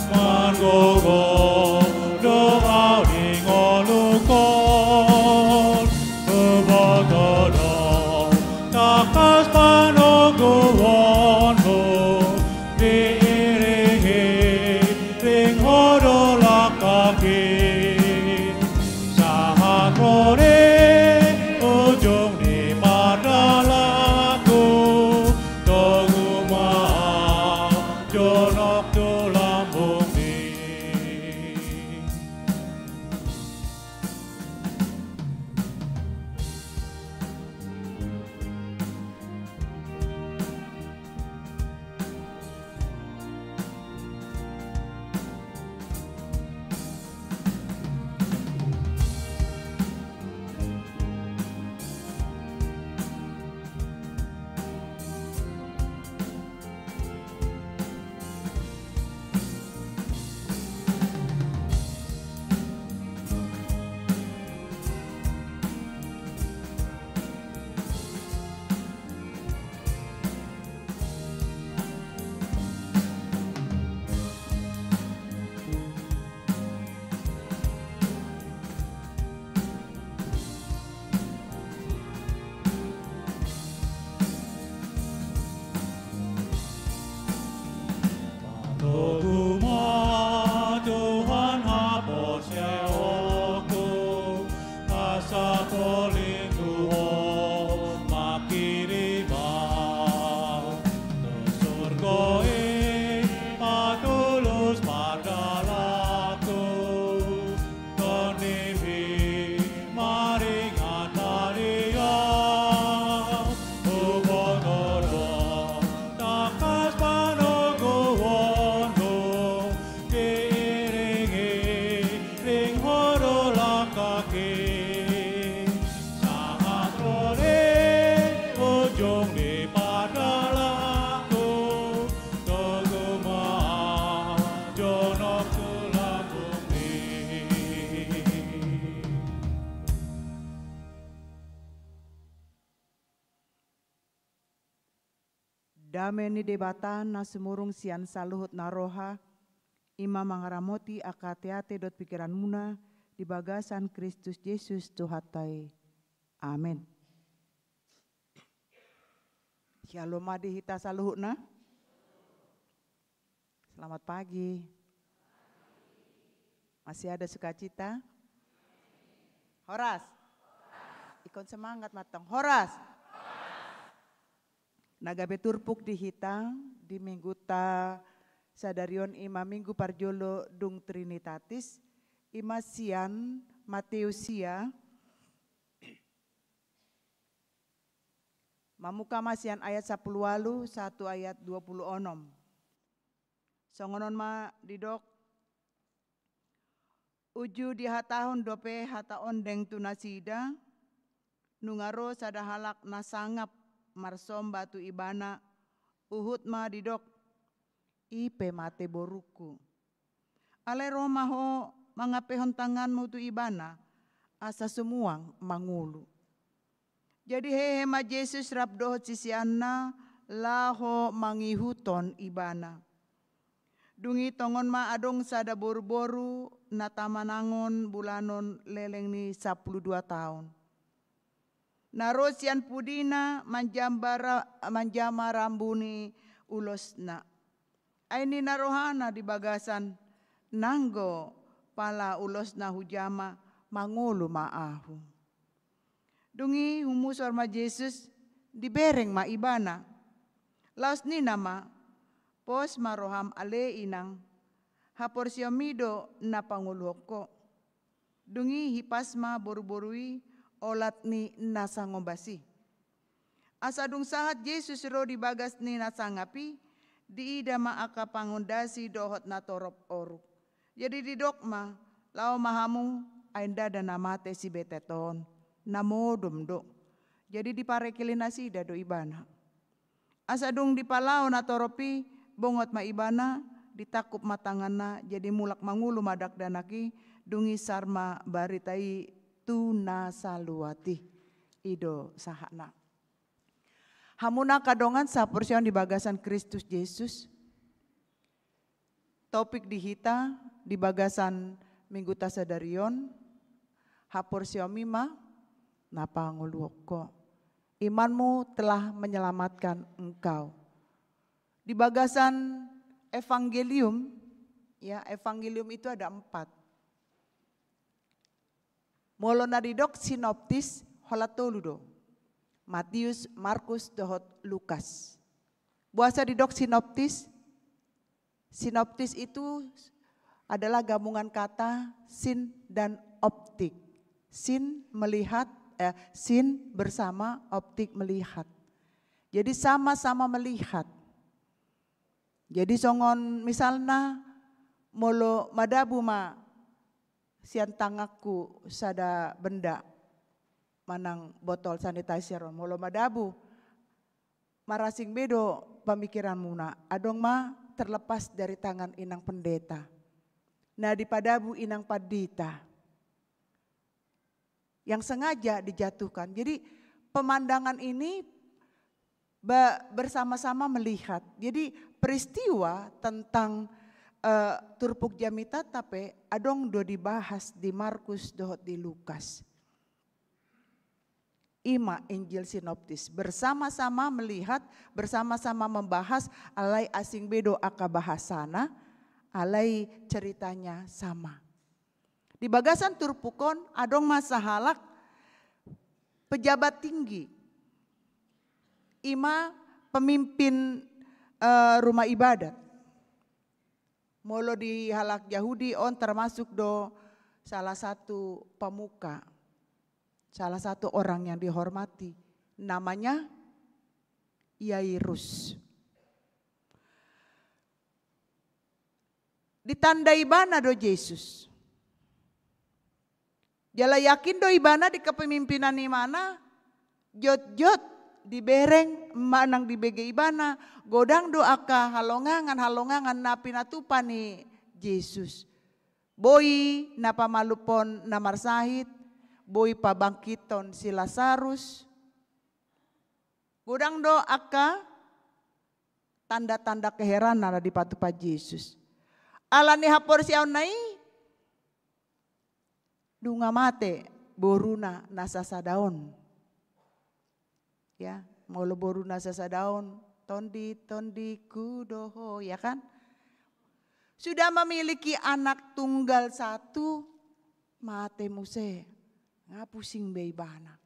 mangogo do ahu di ngolungkon, huboto do tangkas panongguonmu, diiringiring ho do langkangki, sahat ro di ujung ni pardalananku, togu ma jonok tu lambungmi. Patogu ma Tuhan haporseaonku, asa polingkuon mangkirim ahu. Tu surgo i patulus pardalananku, tondibi maringan ma di ahu, huboto do tangkas panongguonmu, diiringiring ho do langkangki, sahat ro di ujung ni pardalananku, togu ma jonok tu lambungmi. Dame ni Debata na sumurung sian saluhut na roha, i ma mangaramoti angka ateate dohot pingkiranmuna di bagasan Kristus Jesus Tuhanta i. Amen. Syalom ma di hita saluhutna. Selamat pagi. Masih ada sukacita? Horas. Ingkon semangat ma antong. Horas. Na gabe turpuk di hita di mingguta sadari on, i ma minggu parjolo dung Trinitatis, i ma sian Mateus sia, mamungka ma sian ayat sampulu ualu sahat tu ayat dua pulu onom. Songon on ma didok: Uju dihatahon dope hata ondeng tu nasida, nunga ro sada halak na sangap marsomba tu Ibana, huhut ma didok: I pe mate borungku. Alai ro ma ho mangampehon tanganmu tu Ibana, asa sumuang mangolu. Jadi hehe ma Jesus rap dohot siseanna laho mangihuthon Ibana. Dung i tongon ma adong sada boruboru na tamanangon bulanon leleng ni sampulu dua taon. Na ro sian pudina manjamba ra-, manjama rambu ni ulosna. Ai ninna rohana di bagasan: Nanggo pala ulosna hujama, mangolu ma ahu. Dung i humusor ma Jesus, dibereng ma ibana. Laos ninna ma: Pos ma roham ale inang, haporseaonmi do na pangoluhon ho. Dung i hipas ma boruboru i olat ni na sangombas i. Asa dung sahat Jesus ro di bagas ni na sangap i, diida ma angka pangondasi dohot natorop oruk. Jadi didok ma: Laho ma hamu, ai ndada na mate si betet on, na modom do. Jadi diparekeli nasida do ibana. Asa dung dipalaho natorop i, bongot ma ibana, ditangkup ma tanganna, jadi mulak mangolu ma dakdanak i, dung i sar ma barita i tu na saluat i. I do sahatna. Hamu angka dongan sahaporseaon di bagasan Kristus Jesus. Topik di hita di bagasan Mingguta sadari on, haporseaonmi ma na pangoluhon ho. Imanmu telah menyelamatkan engkau. Di bagasan evangelium, ya, evangelium itu ada empat. Molo na didok sinoptis, holan tolu do. Matius, Markus, dohot Lukas. Boasa didok sinoptis? Sinoptis itu adalah gabungan kata sin dan optik. Sin melihat, eh, sin bersama, optik melihat. Jadi sama-sama melihat. Jadi songon misalna, molo madabu ma sian tanganku sada benda manang botol sanitizer on, molo madabu, marasing be do pamikiranmuna, adong ma terlepas dari tangan inang pendeta na dipadabu inang pandita yang sengaja dijatuhkan. Jadi pemandangan ini be-, bersama-sama melihat. Jadi peristiwa tentang, eh, turpuk jamita tape adong do dibahas di Markus dohot di Lukas. Ima Injil sinoptis, bersama-sama melihat, bersama-sama membahas, alai asing be do angka bahasana, alai ceritanya sama. Di bagasan turpuk on adong ma sahalak pejabat tinggi. Ima pemimpin, eh, rumah ibadat. Molo di halak Jahudi on termasuk do salah satu pemuka, salah satu orang yang dihormati. Namanya Yairus. Ditandai ibana do Jesus. Jala yakin do ibana di kepemimpinan ibana, jotjot dibereng manang dibege ibana, godang do angka halongangan-halongangan na pinatupa ni Jesus. Boi na pamalumhon na marsahit, boi pabangkithon si Lasarus. Godang do angka tanda-tanda keheranna na dipatupa Jesus. Ala ni haporseaonna i, nunga mate boruna na sasada on. Ya, molo boru na sasada on, tondi, tondingku do ho, ya kan? Sudah memiliki anak tunggal satu, mate muse. Nga pusing be ibana.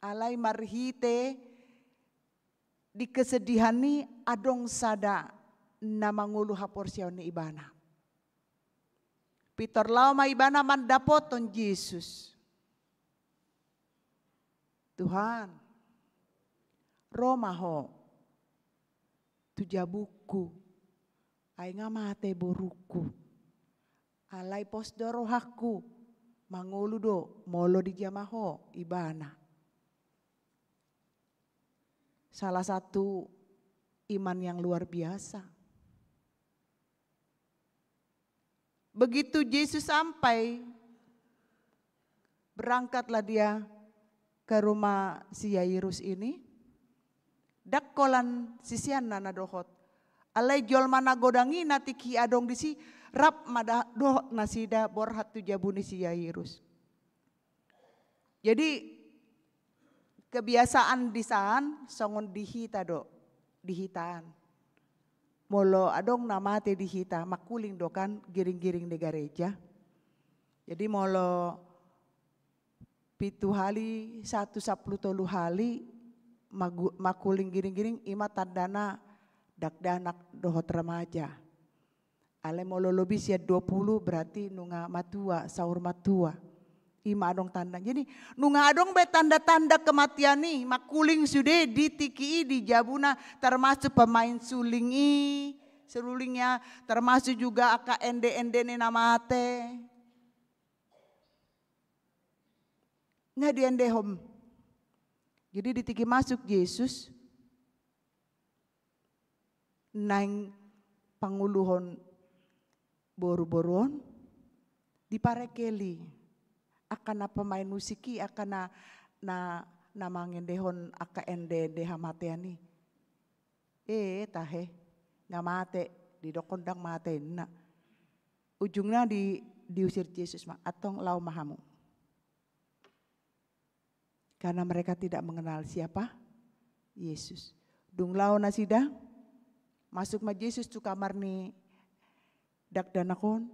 Alai marhite di kesedihan i adong sada na mangolu haporseaon ni ibana. Pintor laho ma ibana mandapothon Jesus. Tuhan, ro ma ho tu jabungku, ai nga mate borungku. Alai pos do rohangku, mangolu do molo dijama ho ibana. Salah satu iman yang luar biasa. Begitu Jesus sampai, berangkatlah dia ke rumah si Yairus ini. Ndang holan siseanna na dohot. Alai jolma na godang i na tingki adong disi, rap ma da-, dohot nasida borhat tu jabu ni si Yairus. Jadi, kebiasaan di san songon di hita do, di hita an. Molo adong na mate di hita, mangkuling do kan giring-giring di gareja. Jadi molo pitu hali, satu sampulu tolu hali, magu-, mangkuling giring-giring, ima tandana dakdanak dohot remaja. Alai molo lobi sian dua pulu berarti nunga matua, saur matua. Ima adong tanda. Jadi nunga adong be tanda-tanda kematian i, mangkuling sude di tingki i di jabuna, termasuk pemain suling i, sulingnya, termasuk juga angka ende-ende ni na mate. Nga diendehon. Jadi di tingki masuk Jesus, naeng panguluhon boru-boru on, diparekeli angka na pemain musik i, angka na, na, na mangendehon angka ende-ende hamatean i. Eh, tahe, nga mate, didokkon ndang mate inna. Ujungna di, diusir Jesus ma, antong laho ma hamu. Karena mereka tidak mengenal siapa Yesus. Dung laho nasida, masuk ma Jesus tu kamar ni dakdanak on,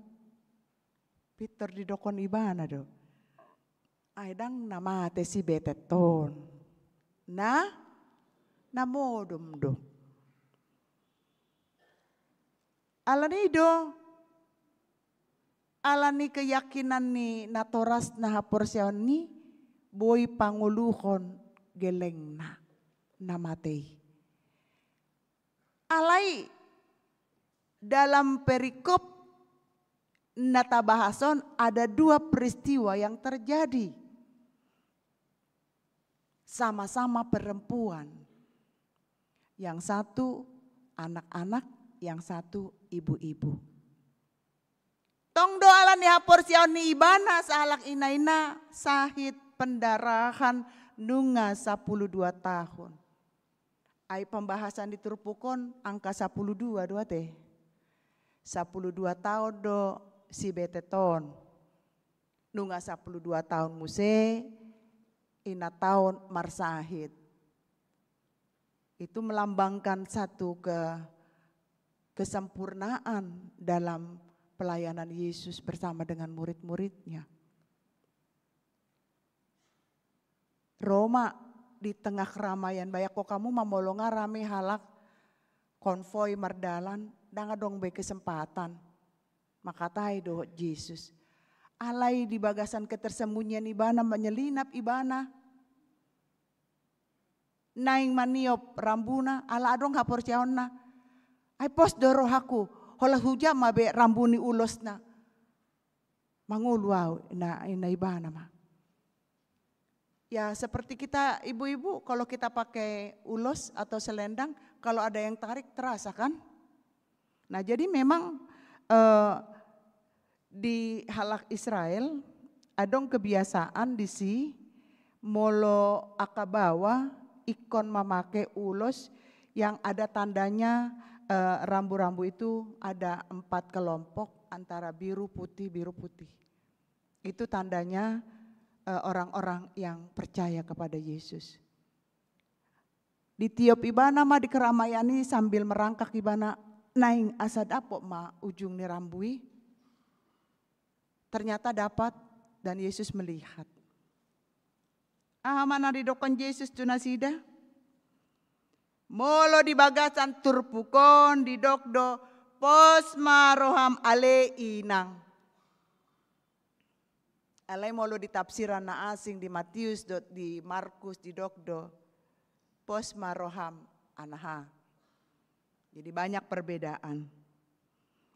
pintor didokkon ibana do. Ai ndang na mate si betet on. Na, na modom do. Alani do, alani keyakinan ni natorasna haporseaon i, boi pangoluhon gellengna na mate i. Alai dalam perikop na tabahas on ada dua peristiwa yang terjadi. Sama-sama perempuan. Yang satu anak-anak, yang satu ibu-ibu. Tong do alani haporseaon ni ibana sahalak ina-ina sahit pendarahan nunga sapuluh dua tahun. Ai pembahasan di turpuk on angka sapuluh dua do ate. Sapuluh dua tahun do si betet on. Nunga sapuluh dua tahun muse, inanta on marsahit. Itu melambangkan satu ke-, kesempurnaan dalam pelayanan Yesus bersama dengan murid-muridnya. Ro ma di tengah keramaian, bayangko hamu ma molo nga rame halak konvoi mardalan, ndang adong be kesempatan. Mangkatai dohot Jesus. Alai di bagasan ketersembunyian ibana, menyelinap ibana. Naeng maniop rambuna, ala adong haporseaonna. Ai pos do rohangku, holan hujam ma be rambu ni ulosna. Mangolu au, ina, ina ibana ma. Ya, seperti kita ibu-ibu, kalau kita pakai ulos atau selendang, kalau ada yang tarik, terasa kan? Nah, jadi memang, eh, di halak Israel, adong kebiasaan disi, molo angka baoa, ingkon mamake ulos yang ada tandanya, eh, rambu-rambu itu ada empat kelompok, antara biru, putih, biru, putih. Itu tandanya, eh, orang-orang yang percaya kepada Yesus. Ditiop ibana ma di keramaian i sambil merangkak ibana, naeng asa dapot ma ujung ni rambu i. Ternyata dapat, dan Yesus melihat. Aha ma na didokkon Jesus tu nasida? Molo di bagasan turpuk on didok do, pos ma roham ale inang. Alai molo di tafsiran na asing di Matius dohot di Markus didok do, pos ma roham anaha. Jadi banyak perbedaan.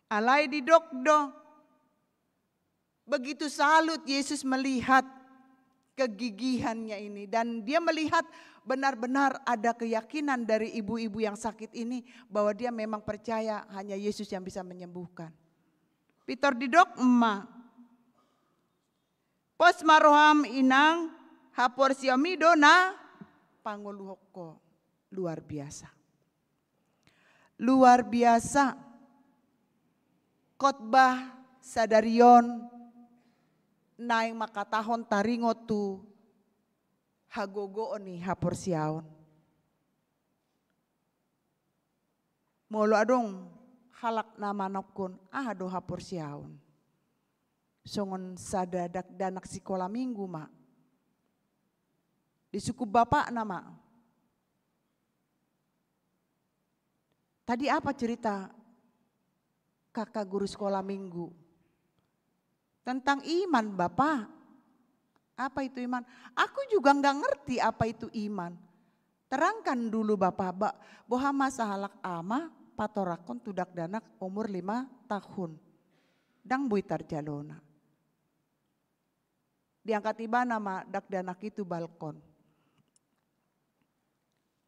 Alai didok do, begitu salut Yesus melihat kegigihannya ini, dan dia melihat benar-benar ada keyakinan dari ibu-ibu yang sakit ini bahwa dia memang percaya hanya Yesus yang bisa menyembuhkan. Pintor didok ma, pos ma roham inang, haporseaonmi do na pangoluhon ho. Luar biasa. Luar biasa. Khotbah sadari on naeng mangkatahon taringot tu hagogoon ni haporseaon. Molo adong halak na manangkok, aha do haporseaon? Songon sada dakdanak sikola minggu ma. Disungkun bapakna ma. Tadi apa cerita kakak guru sekolah minggu? Tentang iman, Bapak. Apa itu iman? Aku juga nggak ngerti apa itu iman. Terangkan dulu, Bapak, ba-, boha ma sahalak ama patorangkon tu dakdanak umur lima tahun. Ndang boi tarjalona. Diangkat ibana ma dakdanak i tu balkon.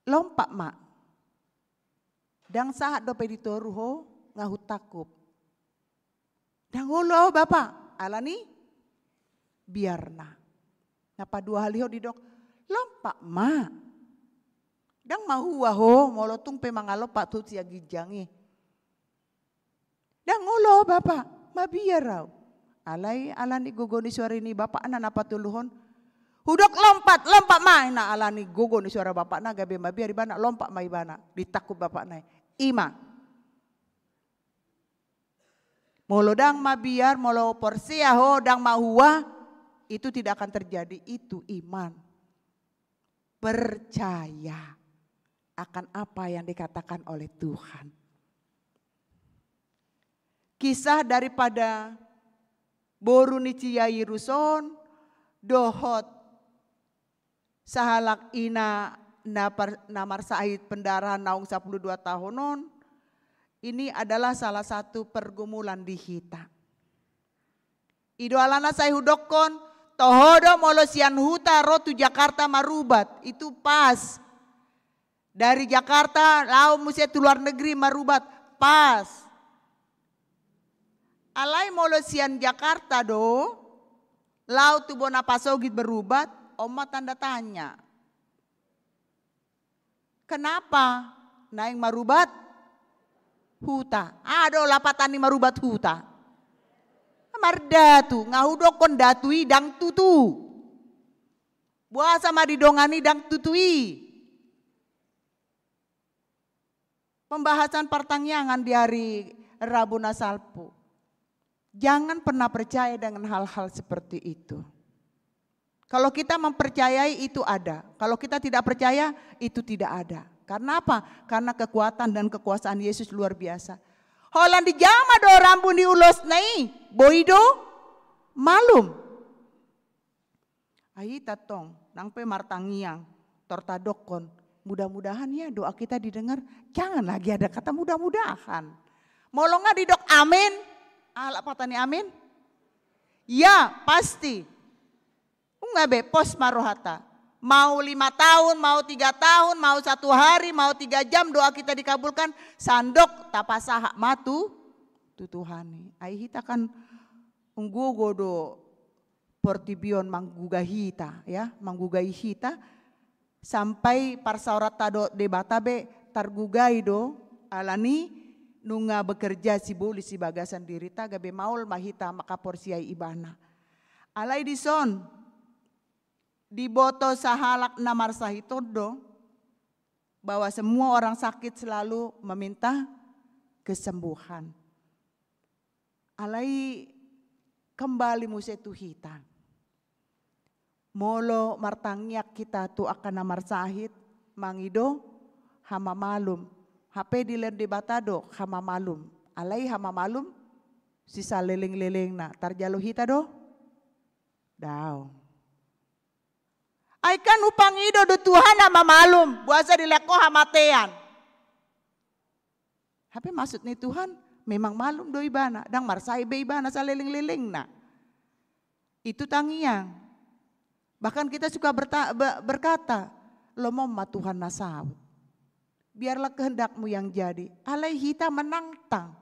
Lompat ma. Ndang sahat dope di toru ho, nga hutangkup. Ndang olo ahu, Bapa, alani biarna. Na paduahalihon didok, lompat ma. Ndang mahua ho, molo tung pe mangalompat tu sian ginjang i. Ndang olo ahu, Bapa, mabiar ahu. Alai alani gogo ni suara ni bapakna na patoluhon. Hudok lompat, lompat ma, na alani gogo ni suara bapakna gabe mabiar ibana, lompat ma ibana, ditangkup bapakna i. Ima. Molo ndang mabiar, molo porsea ho, ndang mahua, itu tidak akan terjadi. Itu iman. Percaya akan apa yang dikatakan oleh Tuhan. Kisah daripada boru ni si Yairus on dohot sahalak ina na par-, na marsahit pendarahan naung sapuluh dua tahun on, ini adalah salah satu pergumulan di hita. I do alana sai hudokkon, toho do molo sian huta ro tu Jakarta marubat, itu pas. Dari Jakarta laho muse tu luar negeri marubat, pas. Alai molo sian Jakarta do laho tu bona pasogit marubat, on ma tanda tanya. Kenapa naeng marubat huta? Aha do lapatan ni marubat huta? Mardatu, nga hudokkon datu i ndang tutu. Boasa ma didongani ndang tutu i? Pembahasan partangiangan di hari Rabu na salpu. Jangan pernah percaya dengan hal-hal seperti itu. Kalau kita mempercayai, itu ada. Kalau kita tidak percaya, itu tidak ada. Karena apa? Karena kekuatan dan kekuasaan Yesus luar biasa. Holan dijama do rambu ni ulosna i, boi do malum. Ai hita tong, nang pe martangiang, tor tadokkon, mudah-mudahan ya doa kita didengar. Jangan lagi ada kata mudah-mudahan. Molo nga didok amin, aha lapatan ni amin? Ya, pasti. Nunga be, pos ma rohanta. Mau lima tahun, mau tiga tahun, mau satu hari, mau tiga jam doa kita dikabulkan, sandok tapasahat ma tu, tu Tuhan i. Ai hita kan unggogo do portibi on manggugah hita, ya, manggugai hita, sampai parsaoranta dohot Debata be targugai do, alani nunga bekerja sibolis di bagasan dirinta, gabe maol ma hita mangkaporseai Ibana. Alai dison, diboto sahalak na marsahit on do, bahwa semua orang sakit selalu meminta kesembuhan. Alai kembali muse tu hita. Molo martangiang hita tu angka na marsahit, mangido hamamalum. Hape dilehon Debata do hamamalum. Alai hamamalum sisaleleng-lelengna. Tarjalo hita do? Daong. Ai kan hupangido do Tuhan hamamalum, boasa dilehon Ho hamatean. Hape maksud ni Tuhan, memang malum do ibana, ndang marsahit be ibana saleleng-lelengna. Itu tangiang. Bahkan kita suka berta-, be-, berkata, lomo ma Tuhan na saut. Biarlah kehendak-Mu yang jadi. Alai hita menantang.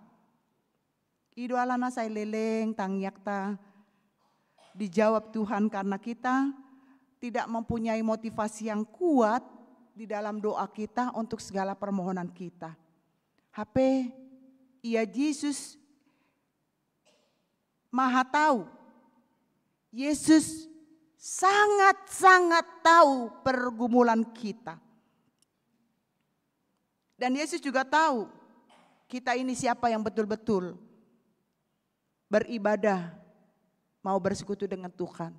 I do alana sai leleng tangiangta dijawab Tuhan karena kita tidak mempunyai motivasi yang kuat di dalam doa kita untuk segala permohonan kita. Hape ia Jesus Maha Tahu. Yesus sangat-sangat tahu pergumulan kita. Dan Yesus juga tahu kita ini siapa yang betul-betul beribadah, mau bersekutu dengan Tuhan.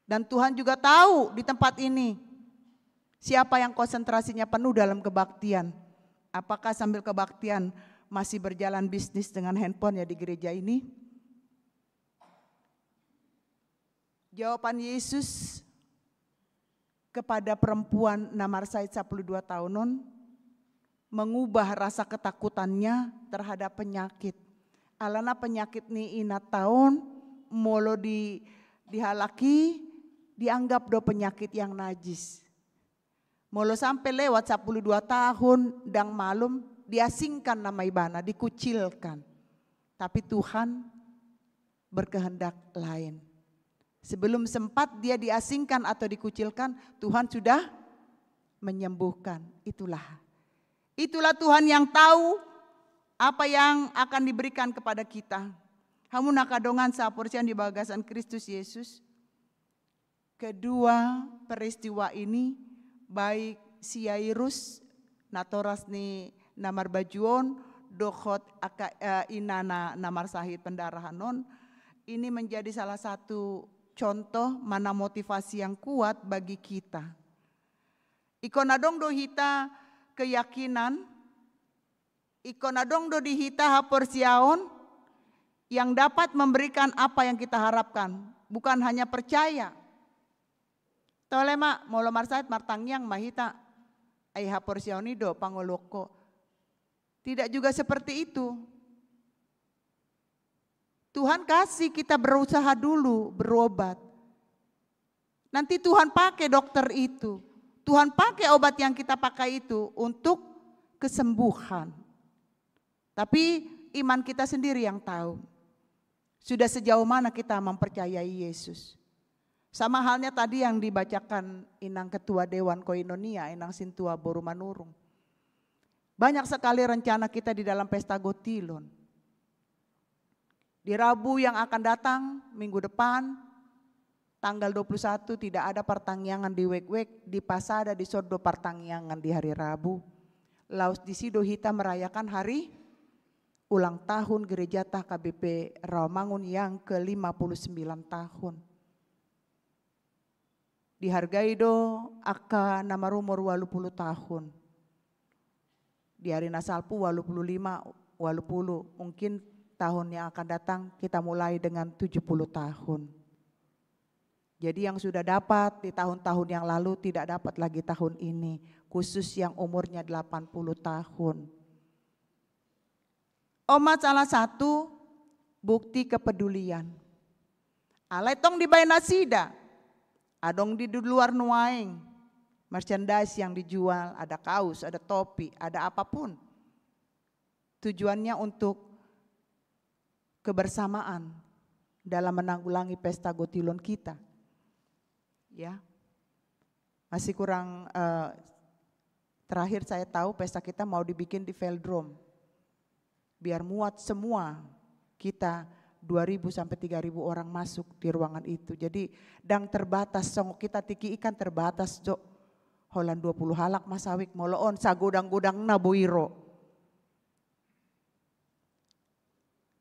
Dan Tuhan juga tahu di tempat ini siapa yang konsentrasinya penuh dalam kebaktian. Apakah sambil kebaktian masih berjalan bisnis dengan handphone ya di gereja ini? Jawaban Yesus kepada perempuan na marsahit sapuluh dua tahun on mengubah rasa ketakutannya terhadap penyakit. Alana penyakit ni inanta on molo di, di halak i dianggap do penyakit yang najis. Molo sampe lewat sapuluh dua tahun ndang malum, diasingkan nama ibana, dikucilkan. Tapi Tuhan berkehendak lain. Sebelum sempat dia diasingkan atau dikucilkan, Tuhan sudah menyembuhkan. Itulah. Itulah Tuhan yang tahu apa yang akan diberikan kepada kita. Hamu na angka dongan sahaporseaon di bagasan Kristus Yesus. Kedua peristiwa ini, baik si Yairus, natoras ni na marbaju on, dohot angka, eh, inana na marsahit pendarahan on, ini menjadi salah satu contoh manang motivasi yang kuat bagi kita. Ingkon adong do hita keyakinan, ingkon adong do di hita haporseaon yang dapat memberikan apa yang kita harapkan, bukan hanya percaya. Tole ma, molo marsahit martangiang ma hita, ai haporseaon i do pangoloan ho. Tidak juga seperti itu. Tuhan kasih kita berusaha dulu berobat. Nanti Tuhan pakai dokter itu. Tuhan pakai obat yang kita pakai itu untuk kesembuhan. Tapi iman kita sendiri yang tahu. Sudah sejauh mana kita mempercayai Yesus. Sama halnya tadi yang dibacakan Inang Ketua Dewan Koinonia, Inang Sintua boru Manurung. Banyak sekali rencana kita di dalam pesta gotilon. Di Rabu yang akan datang, minggu depan, tanggal dua puluh satu, tidak ada partangiangan di Wek-Wek, di Pasada dison do partangiangan di hari Rabu. Laos disi do hita merayakan hari ulang tahun Gereja T H K B P Rawamangun yang ke lima puluh sembilan tahun. Dihargai do angka na marumur ualu pulu tahun. Di ari na salpu ualu pulu lima, ualu pulu. Mungkin tahun yang akan datang kita mulai dengan tujuh puluh tahun. Jadi yang sudah dapat di tahun-tahun yang lalu tidak dapat lagi tahun ini. Khusus yang umurnya delapan puluh tahun. On ma salah satu bukti kepedulian. Alai tong dibaen nasida, adong di luar nuaeng, merchandise yang dijual, ada kaos, ada topi, ada apapun. Tujuannya untuk kebersamaan dalam menanggulangi pesta gotilon kita. Ya. Masih kurang, eh, terakhir saya tahu pesta kita mau dibikin di Velodrome. Biar muat semua kita dua ribu sampai tiga ribu orang masuk di ruangan itu. Jadi ndang terbatas, songon kita tingki i kan terbatas jo. Holan dua puluh halak ma sawik, molo on sagodang-godangna boi ro.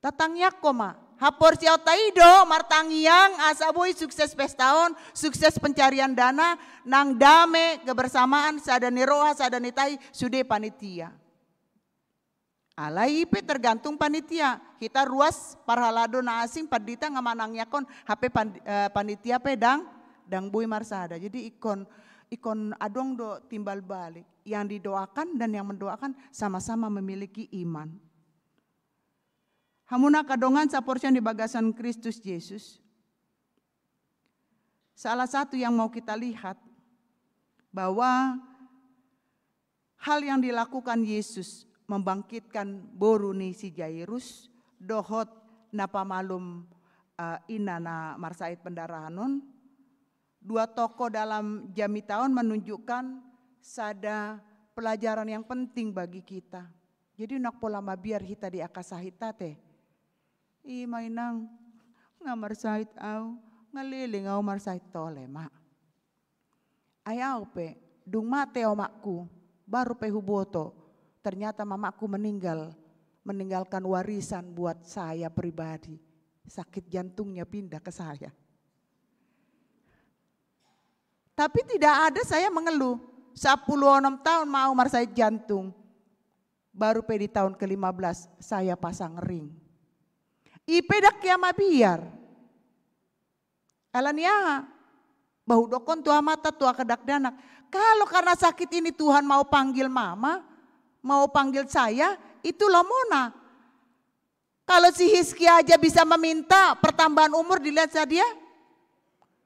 Tatangiangkon ma. Haporseaonta i do martangiang asa boi sukses pesta on, sukses pencarian dana, nang dame, kebersamaan, sada ni roha, sada ni tahi, sude panitia. Alai i pe tergantung panitia. Hita ruas parhalado na asing, pandita nga manangiangkon, hape pan-, eh, panitia pe ndang, ndang boi marsada. Jadi ingkon, ingkon adong do timbal balik. Yang didoakan dan yang mendoakan sama-sama memiliki iman. Hamu na angka dongan saporseaon di bagasan Kristus Yesus. Salah satu yang mau kita lihat bahwa hal yang dilakukan Yesus membangkitkan boru ni si Jairus, dohot na pamalum, eh, ina na marsahit pendarahan on, dua tokoh dalam jamita on menunjukkan sada pelajaran yang penting bagi kita. Jadi ndang pola mabiar hita di angka sahit ate. I ma inang, nga marsahit au, nga leleng au marsahit, tole ma. Ai au pe, dung mate omakku, baru pe huboto, ternyata mamakku meninggal, meninggalkan warisan buat saya pribadi. Sakit jantungnya pindah ke saya. Tapi tidak ada saya mengeluh. Sapuluh onom taon ma au marsahit jantung. Baru pe di taon kelima belas saya pasang ring. I pe ndang hea mabiar. Alani aha? Ba hudokkon tu amanta, tu angka dakdanak. Kalau karena sakit ini Tuhan mau panggil mama, mau panggil saya, itu lomona. Kalau si Hizkia aja bisa meminta pertambahan umur, dilihat sadia,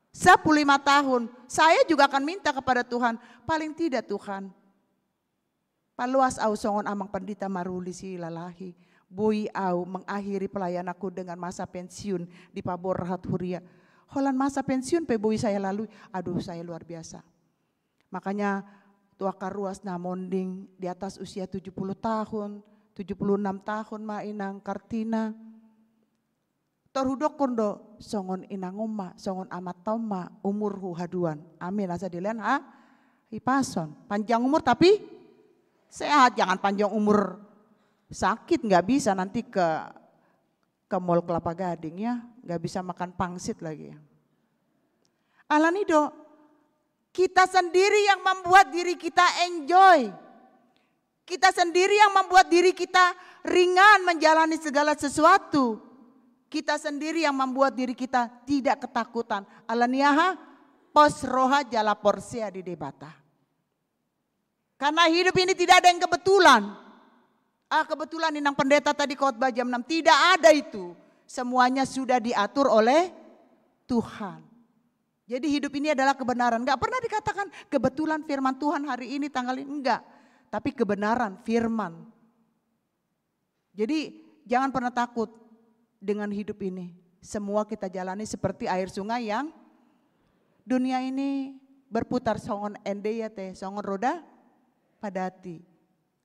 sepuluh lima tahun. Saya juga akan minta kepada Tuhan. Paling tidak, Tuhan, Paloas au songon amang pandita maruli silalahi. Boi au mengakhiri pelayananku dengan masa pensiun di paborhat huria. Holan masa pensiun pe boi saya lalui. Aduh, saya luar biasa. Makanya tu angka ruas na monding di atas usia tujuh puluh tahun, tujuh puluh enam tahun ma inang Kartina. Tor hudokkon do, songon inang on ma, songon amanta on ma umurhu haduan. Amin, asa dilehon hahipason. Panjang umur tapi sehat, jangan panjang umur sakit, nggak bisa nanti ke ke Mall Kelapa Gading ya, nggak bisa makan pangsit lagi. Alani do, kita sendiri yang membuat diri kita enjoy. Kita sendiri yang membuat diri kita ringan menjalani segala sesuatu. Kita sendiri yang membuat diri kita tidak ketakutan. Alani aha? Pos roha jala porsea di Debata. Karena hidup ini tidak ada yang kebetulan. Ah, kebetulan inang pendeta tadi khotbah jam enam. Tidak ada itu. Semuanya sudah diatur oleh Tuhan. Jadi hidup ini adalah kebenaran. Nggak pernah dikatakan kebetulan firman Tuhan hari ini tanggal ini. Enggak. Tapi kebenaran firman. Jadi jangan pernah takut dengan hidup ini. Semua kita jalani seperti air sungai yang dunia ini berputar songon ende ya teh, songon roda padati.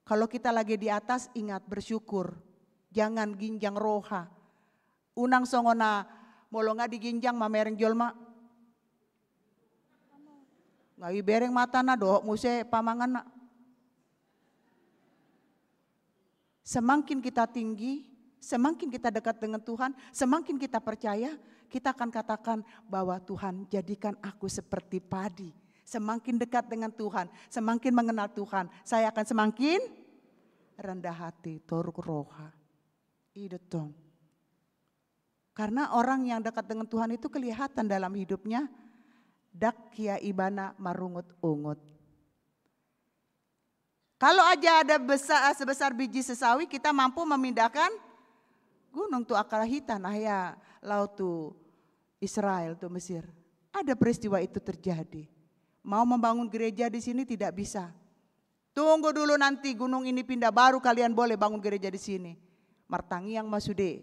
Kalau kita lagi di atas, ingat bersyukur. Jangan ginjang roha. Unang songon na molo nga diginjang mamereng jolma. Nga ibereng matana dohot muse pamanganna. Semakin kita tinggi, semakin kita dekat dengan Tuhan, semakin kita percaya, kita akan katakan bahwa Tuhan jadikan aku seperti padi. Semakin dekat dengan Tuhan, semakin mengenal Tuhan, saya akan semakin rendah hati, toruk roha. I do tong. Karena orang yang dekat dengan Tuhan itu kelihatan dalam hidupnya, ndang hea ibana marungut-ungut. Kalau aja ada besar, sebesar biji sesawi, kita mampu memindahkan gunung tu angka hita, nah ya, laut tu Israel, tu Mesir. Ada peristiwa itu terjadi. Mau membangun gereja di sini tidak bisa. Tunggu dulu nanti gunung ini pindah, baru kalian boleh bangun gereja di sini. Martangiang ma sude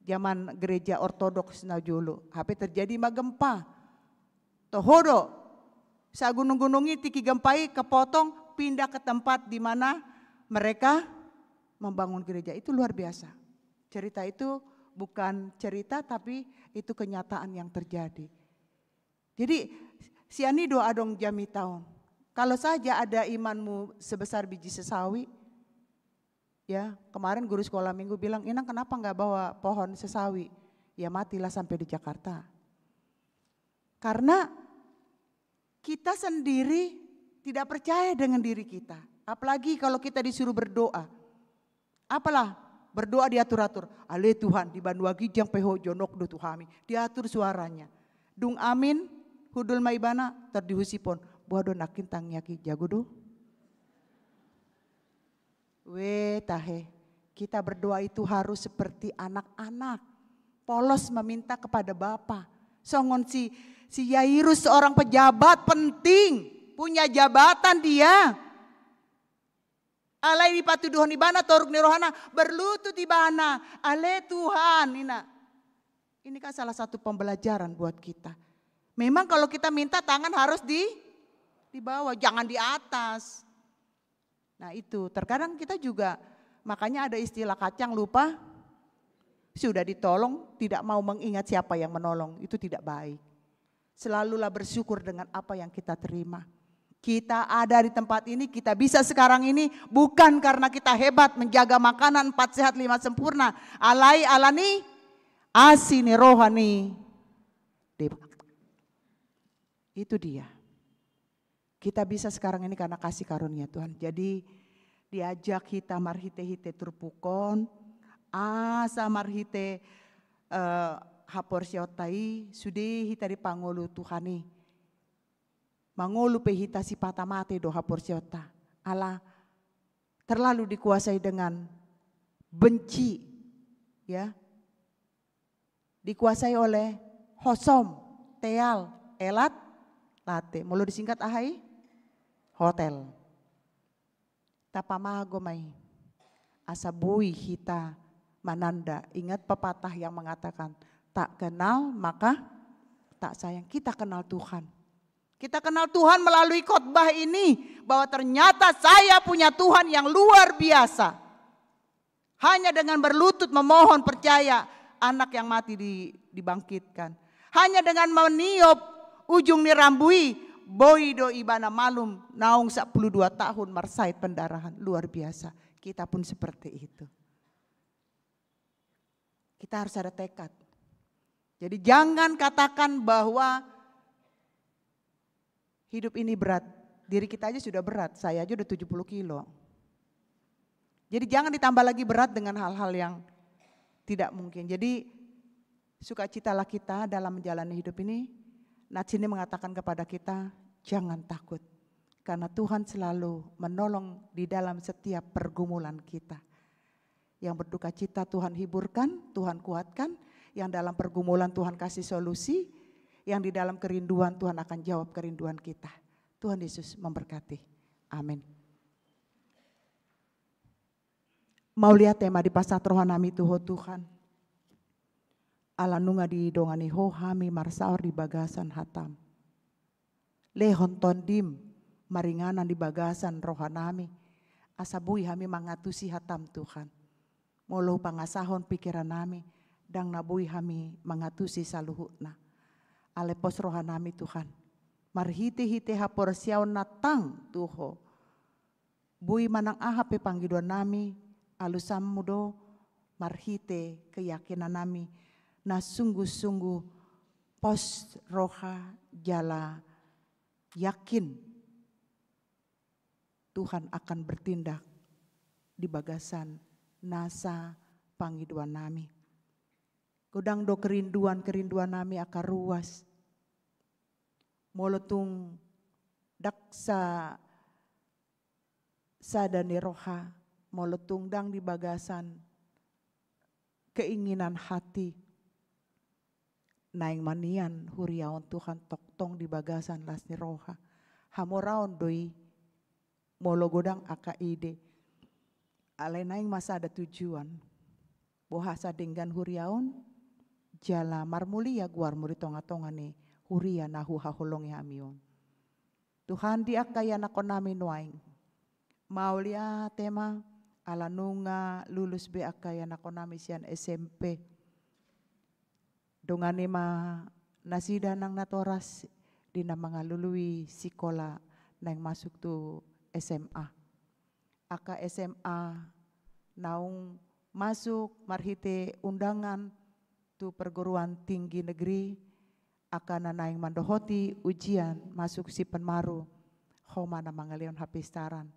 zaman gereja ortodoks na jolo. Hape terjadi ma gempa. Toho do. Sagunung-gunung i tingki gempa i kepotong, pindah ke tempat di mana mereka membangun gereja. Itu luar biasa. Cerita itu bukan cerita, tapi itu kenyataan yang terjadi. Jadi sian i do adong jamita on. Kalau saja ada imanmu sebesar biji sesawi, ya, kemarin guru sekolah minggu bilang, "Inang, kenapa nggak bawa pohon sesawi?" Ya, matilah sampai di Jakarta. Karena kita sendiri tidak percaya dengan diri kita. Apalagi kalau kita disuruh berdoa. Apalah, berdoa diatur-atur. Ale Tuhan, di banua ginjang pe Ho jonok do tu hami. Diatur suaranya. Dung amin, hundul ma ibana, tor dihusip on. Boha do nangkin tangiang i, jago do? We, tahe. Kita berdoa itu harus seperti anak-anak. Polos meminta kepada Bapa. Songon si, si Yairus, seorang pejabat penting. Punya jabatan dia. Alai dipatuduhon ibana toruk ni rohana, berlutut ibana, ale Tuhan, ninna. Ini kan salah satu pembelajaran buat kita. Memang kalau kita minta, tangan harus di, di bawah, jangan di atas. Nah itu, terkadang kita juga, makanya ada istilah kacang lupa, sudah ditolong, tidak mau mengingat siapa yang menolong, itu tidak baik. Selalulah bersyukur dengan apa yang kita terima. Kita ada di tempat ini, kita bisa sekarang ini bukan karena kita hebat menjaga makanan empat sehat lima sempurna. Alai alani asi ni roha ni Debata. Itu dia. Kita bisa sekarang ini karena kasih karunia Tuhan. Jadi diajak hita marhite-hite turpuk on, asa marhite eh, haporseaonta i, sude hita dipangolu Tuhan i. Mangolu pe hita sipata mate do haporseaonta. Ala terlalu dikuasai dengan benci, ya. Dikuasai oleh hosom, teal, elat, late. Molo disingkat aha i? Hotel. Tapamago ma i. Asa boi hita mananda. Ingat pepatah yang mengatakan, tak kenal maka tak sayang. Kita kenal Tuhan. Kita kenal Tuhan melalui khotbah ini, bahwa ternyata saya punya Tuhan yang luar biasa. Hanya dengan berlutut memohon, percaya anak yang mati di-, dibangkitkan. Hanya dengan meniup ujung ni rambu i, boi do ibana malum naung sappulu dua tahun marsahit pendarahan. Luar biasa. Kita pun seperti itu. Kita harus ada tekad. Jadi jangan katakan bahwa hidup ini berat. Diri kita aja sudah berat, saya aja udah tujuh puluh kilo. Jadi jangan ditambah lagi berat dengan hal-hal yang tidak mungkin. Jadi sukacitalah kita dalam menjalani hidup ini. Nats ini mengatakan kepada kita, jangan takut. Karena Tuhan selalu menolong di dalam setiap pergumulan kita. Yang berduka cita Tuhan hiburkan, Tuhan kuatkan. Yang dalam pergumulan Tuhan kasih solusi. Yang di dalam kerinduan Tuhan akan jawab kerinduan kita. Tuhan Yesus memberkati. Amin. Mauliate ma dipasahat roha nami tu Ho Tuhan. Ala nunga didongani Ho hami marsaor di bagasan hataM. Lehon tondiM maringanan di bagasan roha nami. Asa boi hami mangantusi hataM Tuhan. Molo hupangasahon pikiran nami, ndang na boi hami mangantusi saluhutna. Alai pos roha nami Tuhan. Marhite-hite haporseaon na tang tu Ho. Boi manang aha pe pangidoan nami, alusanMu do marhite keyakinan nami, na sungguh-sungguh pos roha jala yakin Tuhan akan bertindak di bagasan nasa pangidoan nami. Godang do kerinduan-kerinduan nami angka ruas. Molo tung ndang sa sada ni roha, molo tung ndang di bagasan keinginan hati. Naeng ma nian huria on Tuhan tongtong di bagasan las ni roha. Hamoraon do i molo godang angka ide. Alai naeng ma sada tujuan. Boha asa denggan huria on, jala marmulia goarMu di tonga-tonga ni huria na huhaholongi hami on. Tuhan, di angka ianakhon nami nuaeng. Mauliate ma, ala nunga lulus be angka ianakhon nami sian S M P. Dongani ma nasida nang natoras di na mangalului sikola naeng masuk tu S M A. Angka S M A naung masuk marhite undangan tu perguruan tinggi negeri, angka na naeng mandohoti ujian masuk sipanmaru, Ho ma na mangalehon hapistaran.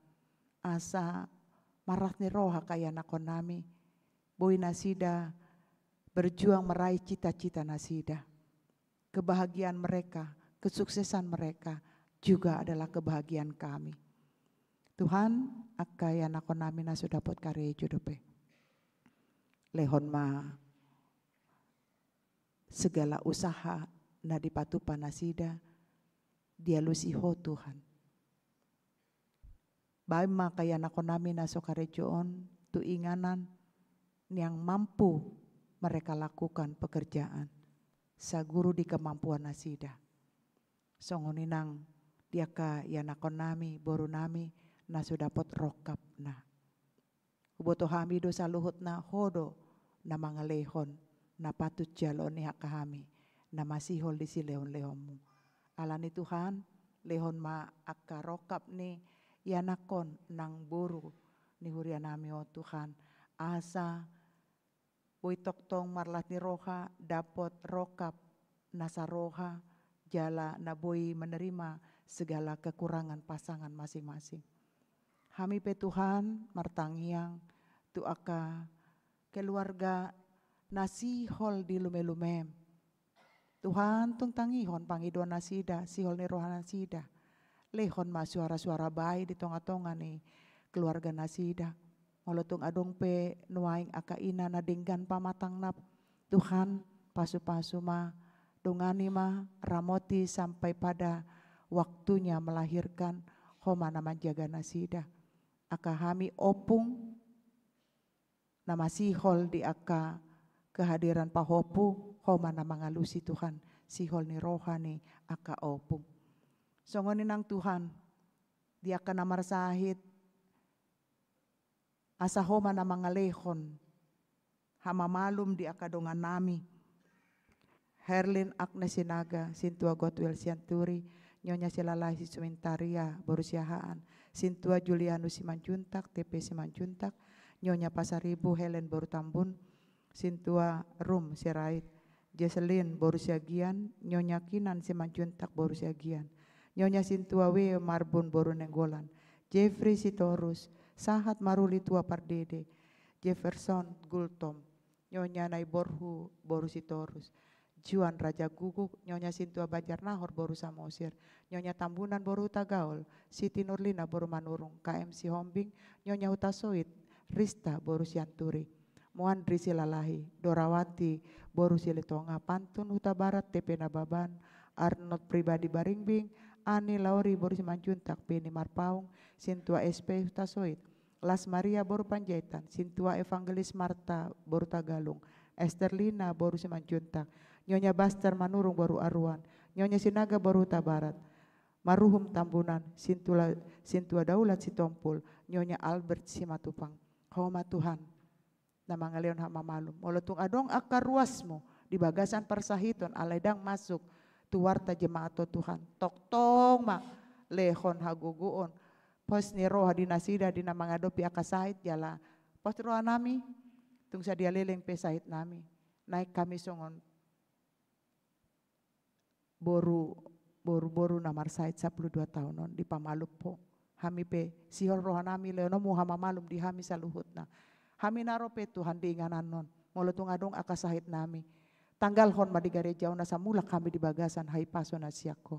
Asa marlas ni roha angka ianakhon nami, boi nasida berjuang meraih cita-cita nasida. Kebahagiaan mereka, kesuksesan mereka juga adalah kebahagiaan kami. Tuhan, angka ianakhon nami na so dapot karejo dope. Lehon ma segala usaha na dipatupa nasida, dialusi Ho Tuhan. Baen ma angka ianakhon nami na so karejo on tu inganan yang mampu mereka lakukan pekerjaan saguru di kemampuan nasida. Songon i nang di angka ianakhon nami, boru nami, na so dapot rongkapna. Huboto hami do saluhutna Ho do na mangalehon na patut jaloon ni angka hami na masihol di silehon-lehonMu. Alani Tuhan, lehon ma angka rongkap ni ianakhon nang boru ni huria nami on Tuhan, asa boi tongtong marlas ni roha dapot rongkap na saroha jala na boi menerima segala kekurangan pasangan masing-masing. Hami pe Tuhan martangiang tu angka keluarga na sihol di lume-lumeM. Tuhan, tung tangihon pangidoan nasida, sihol ni roha nasida. Lehon ma suara-suara bae di tonga-tonga ni keluarga nasida. Molo tung adong pe nuaeng angka ina na denggan pamatangna, Tuhan, pasu-pasu ma, dongani ma, ramoti sampai pada waktunya melahirkan, Ho ma na manjaga nasida. angka hami ompung na masihol di angka kehadiran pahompu, Ho ma na mangalusi Tuhan, sihol ni roha ni angka ompung. Songon i nang Tuhan, di angka na marsahit, asa Ho ma na mangalehon hamamalum di angka dongan nami. Herlin Agnes Sinaga, Sintua Godwell Sianturi, Nyonya Silalahi Sumintaria boru Siahaan, Sintua Julianus Simanjuntak, T P Simanjuntak, Nyonya Pasaribu Helen boru Tambun, Sintua Rum Sirait, Jesselin boru Siagian, Nyonya Kinan Simanjuntak boru Siagian, Nyonya Sintua W Marbun boru Nainggolan, Jeffrey Sitorus, Sahat Maruli Tua Pardede, Jefferson Gultom, Nyonya Naiborhu boru Sitorus, Juan Raja Guguk, Nyonya Sintua Banjarnahor boru Samosir, Nyonya Tambunan boru Hutagaol, Siti Nurlina boru Manurung, K M Sihombing, Nyonya Hutasoit, Rista boru Sianturi, Muandri Silalahi, Dorawati boru Silitonga, Pantun Hutabarat, T P Nababan, Arnold Pribadi Baringbing, Ani Lauri boru Simanjuntak, Beni Marpaung, Sintua S P Hutasoit, Las Maria boru Panjaitan, Sintua Evangelis Marta boru Tagalung, Esterlina boru Simanjuntak, Nyonya Baster Manurung boru Aruan, Nyonya Sinaga boru Hutabarat, Maruhum Tambunan, Sintua, Sintua Daulat Sitompul, Nyonya Albert Simatupang. Ho ma Tuhan na mangalehon hamamalum. Molo tung adong angka ruasmu di bagasan parsahiton, alai ndang masuk tu warta jemaat, Ho Tuhan, tongtong ma lehon hagogoon, pos ni roha di nasida di na mangadopi angka sahit, jala pos roha nami tung sadia leleng pe sahit nami. Naeng hami songon boru, boru-boru na marsahit sampulu dua taon on, dipamalum Ho. Hami pe sihol roha nami, lehononmu hamamalum di hami saluhutna. Hami na ro pe Tuhan di inganan on, molo tung adong angka sahit nami, tanggalhon ma di gareja on asa mulak hami di bagasan hahipason na sian Ho.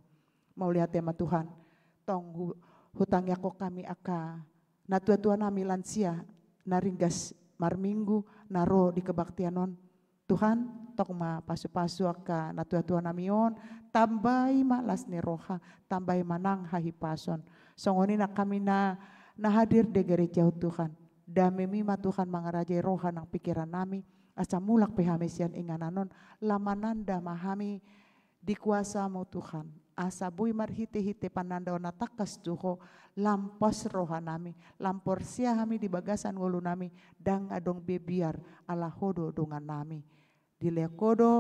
Mauliate ma Tuhan, tong hu-, hutangiangkon hami angka natua-tua nami lansia na ringgas marminggu na ro di kebaktian on. Tuhan, tong ma pasu-pasu angka natua-tua nami on, tambai ma las ni roha, tambai ma nang hahipason. Songon i nang hami na, na hadir di gareja on, Tuhan. Damemi ma Tuhan mangarajai roha nang pikiran nami, asa mulak pe hami sian inganan on, lam mananda ma hami di kuasamu Tuhan, asa boi marhite-hite panandaon na tangkas tu Ho, lam pos roha nami, lam porsea hami di bagasan ngolu nami, ndang adong be biar, ala Ho do dongan nami. Dilehon Ho do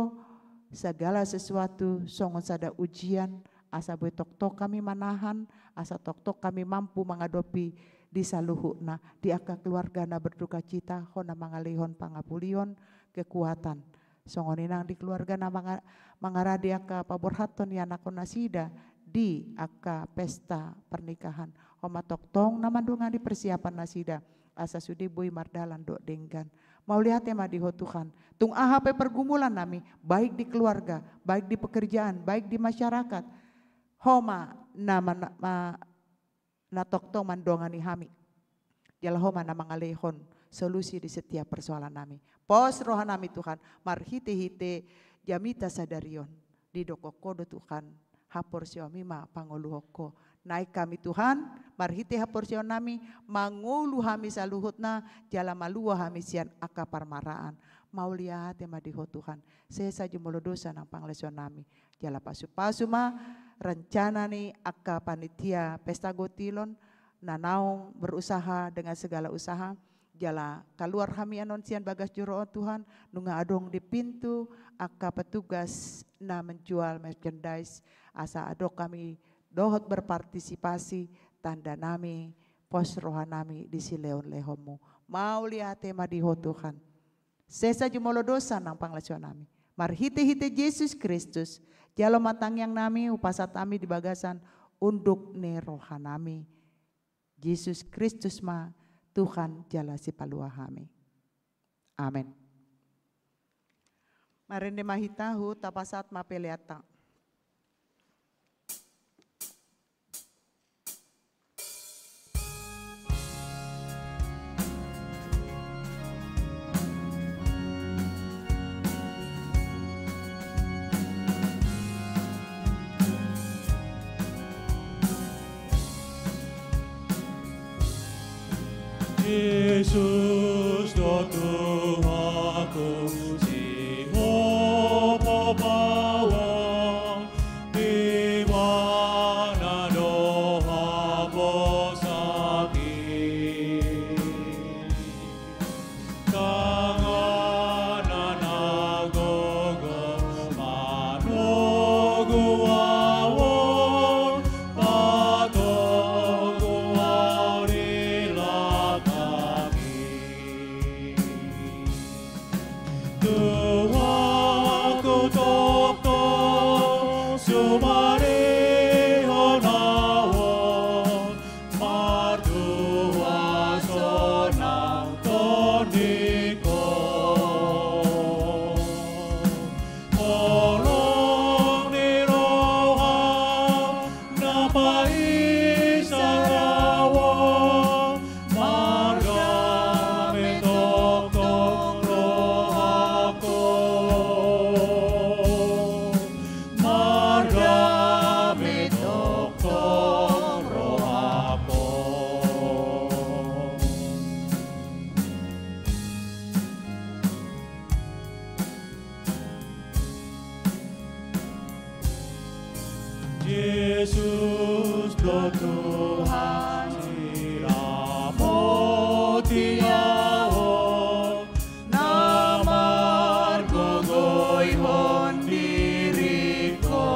sagala sesuatu songon sada ujian, asa boi tongtong hami manahan, asa tongtong hami mampu mangadopi di saluhutna, di angka keluarga na berduka cita, Ho na mangalehon pangapulion, kekuatan. Songon i nang di keluarga na manga-, mangarade angka paborhathon ianakhon nasida di angka pesta pernikahan. Ho ma tongtong na mandongani persiapan nasida, asa sude boi mardalan dohot denggan. Mauliate ma di Ho Tuhan. Tung aha pe pergumulan nami, baik di keluarga, baik di pekerjaan, baik di masyarakat, Ho ma na mana-, ma-, na tongtong mandongani hami. Jala Ho ma na mangalehon solusi di setiap persoalan nami. Pos roha nami Tuhan, marhite-hite jamita sadari on. Didok Ho do Tuhan, haporseaonmi ma pangoluhon Ho. Naeng hami Tuhan, marhite haporseaon nami, mangolu hami saluhutna, jala malua hami sian angka parmaraan. Mauliate ma di Ho Tuhan, sesa jumolo dosa nang pangalaosion nami. Jala pasu-pasu ma rencana ni angka panitia pesta gotilon, na naung berusaha dengan segala usaha, jala kaluar hami annon sian bagas joro on Tuhan, nunga adong di pintu angka petugas na menjual merchandise, asa adong hami dohot berpartisipasi, tanda nami, pos roha nami di silehon-lehonmu. Mauliate ma di Ho Tuhan. Sesa jumolo dosa nang pangalaosion nami. Marhite-hite Jesus Kristus, jalo ma tangiang nami, hupasahat hami di bagasan unduk ni roha nami. Jesus Kristus ma Tuhan jala sipalua hami. Amen. Marende ma hita, huhut tapasahat ma peleanta. Jesus do Tuhanku, sihophop Ahu on, ibana do haposan i. Tanganna na gogo manogu Ahu on, patogu Ahu di laklak i. Tuhanku tongtong sumarihon Ahu on, martua sonang tondi Ho. Holong ni roham na paisar Ahu on, mardame tongtong rohangku. Mardame tongtong rohangku. Jesus do Tuhan, siramoti Ahu on, na margogoihon diringku.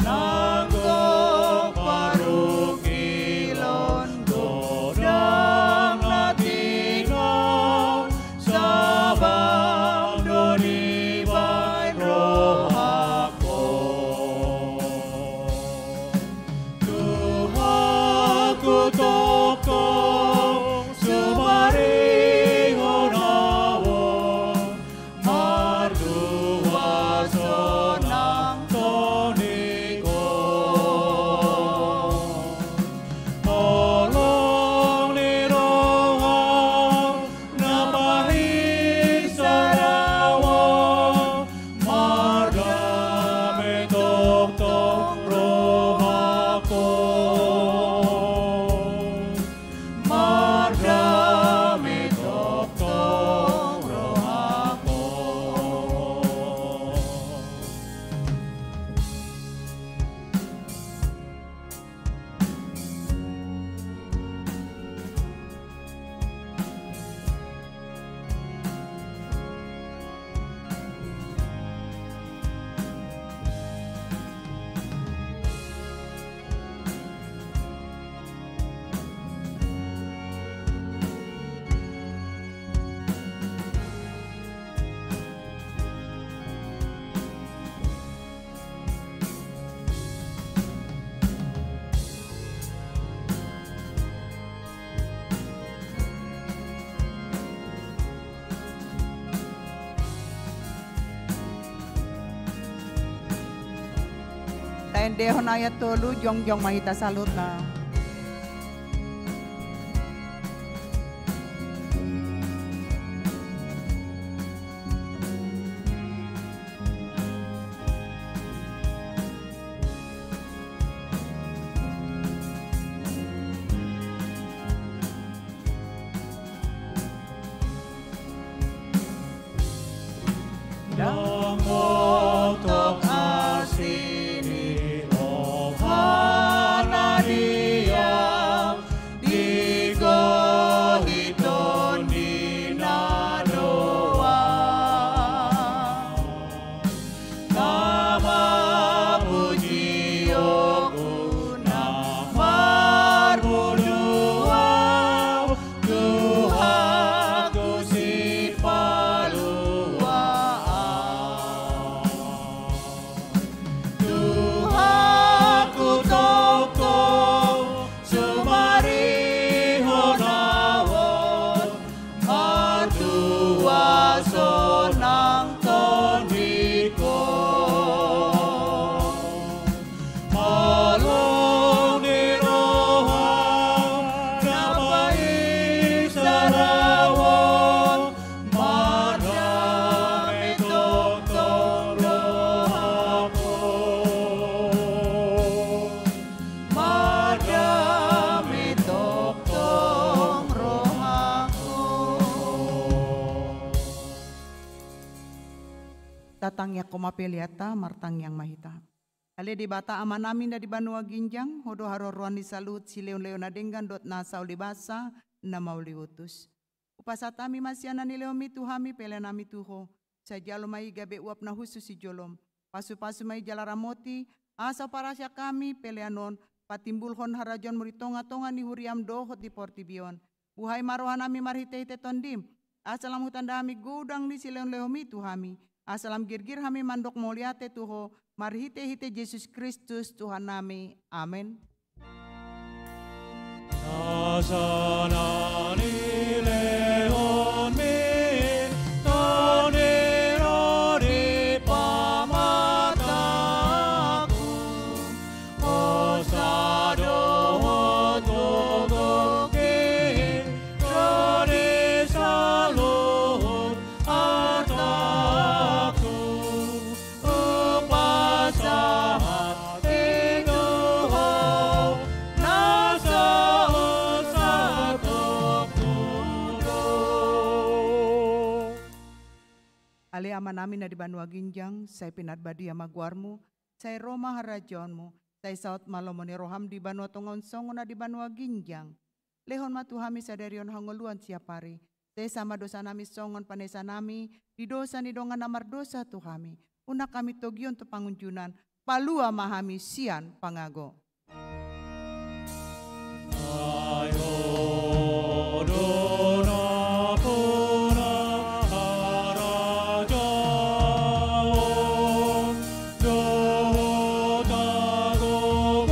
Nang gok parungkilon godang na tinggal, sabam do dibaen rohangku. Tuhanku tongtong sumarihon Ahu on, martua sonang tondi Ho. Holong ni roham na paisar Ahu on, mardame tongtong rohangku. Mardame tongtong rohangku. Taendehon ayat tolu, jongjong ma hita saluhutna. Ndang montok asi ni rohana di Tangiang homa peleanta, martangiang ma hita. Ale Debata Amanami na di banua ginjang, Ho do haroroan ni saluhut silehonlehon na denggan dohot na saulibasa na mauliutus. Hupasahat hami ma sian na nilehonMi tu hami peleanami tu Ho. Sai jalo ma i gabe uap na hushus di joloM. Pasupasu ma i jala ramoti, asa huparasiak hami pelean on patimbulhon harajaonMu di tongatonga ni huriaM dohot di portibi on. Buhai ma rohanami marhitehite TondiM, asa lam hutanda hami godang ni silehonlehonMi tu hami, asa lam girgir hami mandok mauliate tu Ho, marhitehite Jesus Kristus Tuhannami. Amen. Asa na nilehonMi, Tondi ro di pamatangku, hosa dohot gogongki ro di saluhut artangku. Hupasahat i tu Ho na saut satongkin tubu. Ale Amanami na di banua ginjang, sai pinarbadia ma goarMu, sai ro ma harajaonMu, sai saut ma lomo ni rohaM di banua tonga on songon na di banua ginjang. Lehon ma tu hami sadari on hangoluan siapari. Sesa ma dosanami songon panesanami di dosa ni dongan na mardosa tu hami. Unang hami togihon tu pangunjunan, palua ma hami sian pangago. Ai Ho do nampuna harajaon dohot hagogoon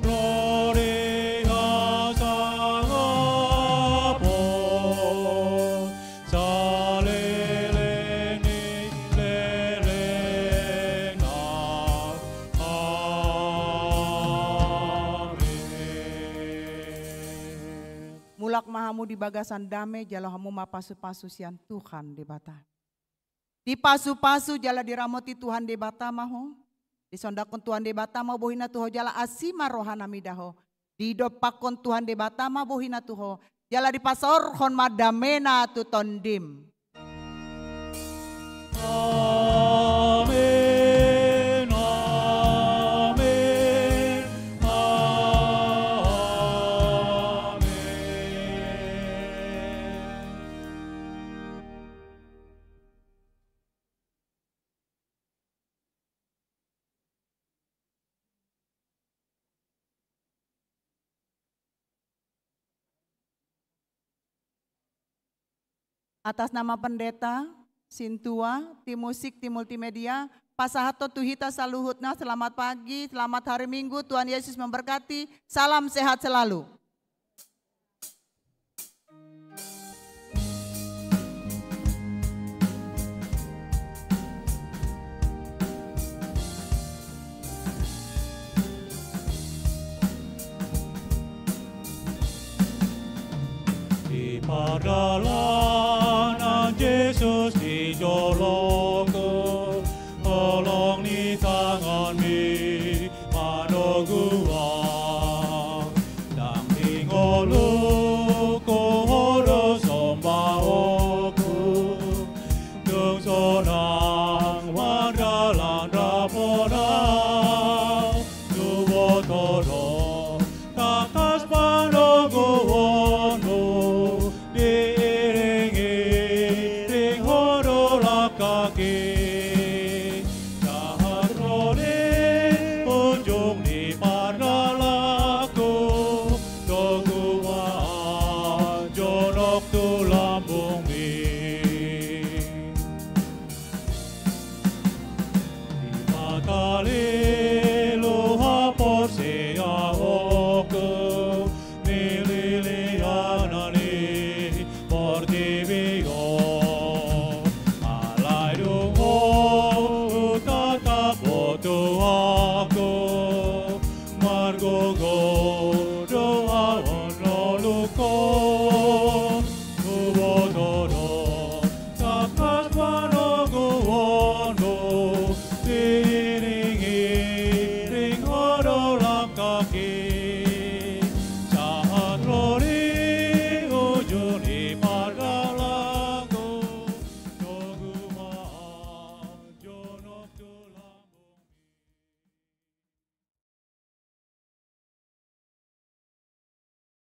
ro di hasangapon saleleng ni lelengna. Amen. Mulak ma hamu di bagasan dame, jalo hamu ma pasupasu sian Tuhan Debata. Dipasupasu jala diramoti Tuhan Debata ma ho. Disondangkon Tuhan Debata ma bohina tu ho jala asi ma rohana mida ho. Didompakkon Tuhan Debata ma bohina tu ho jala dipasaorhon ma damena tu tondim. Amen, amen, amen. Atas nama pendeta, sintua, tim musik, tim multimedia, pasahathon tu hita saluhutna, selamat pagi, selamat hari Minggu, Tuhan Yesus memberkati, salam sehat selalu. Di pardalanan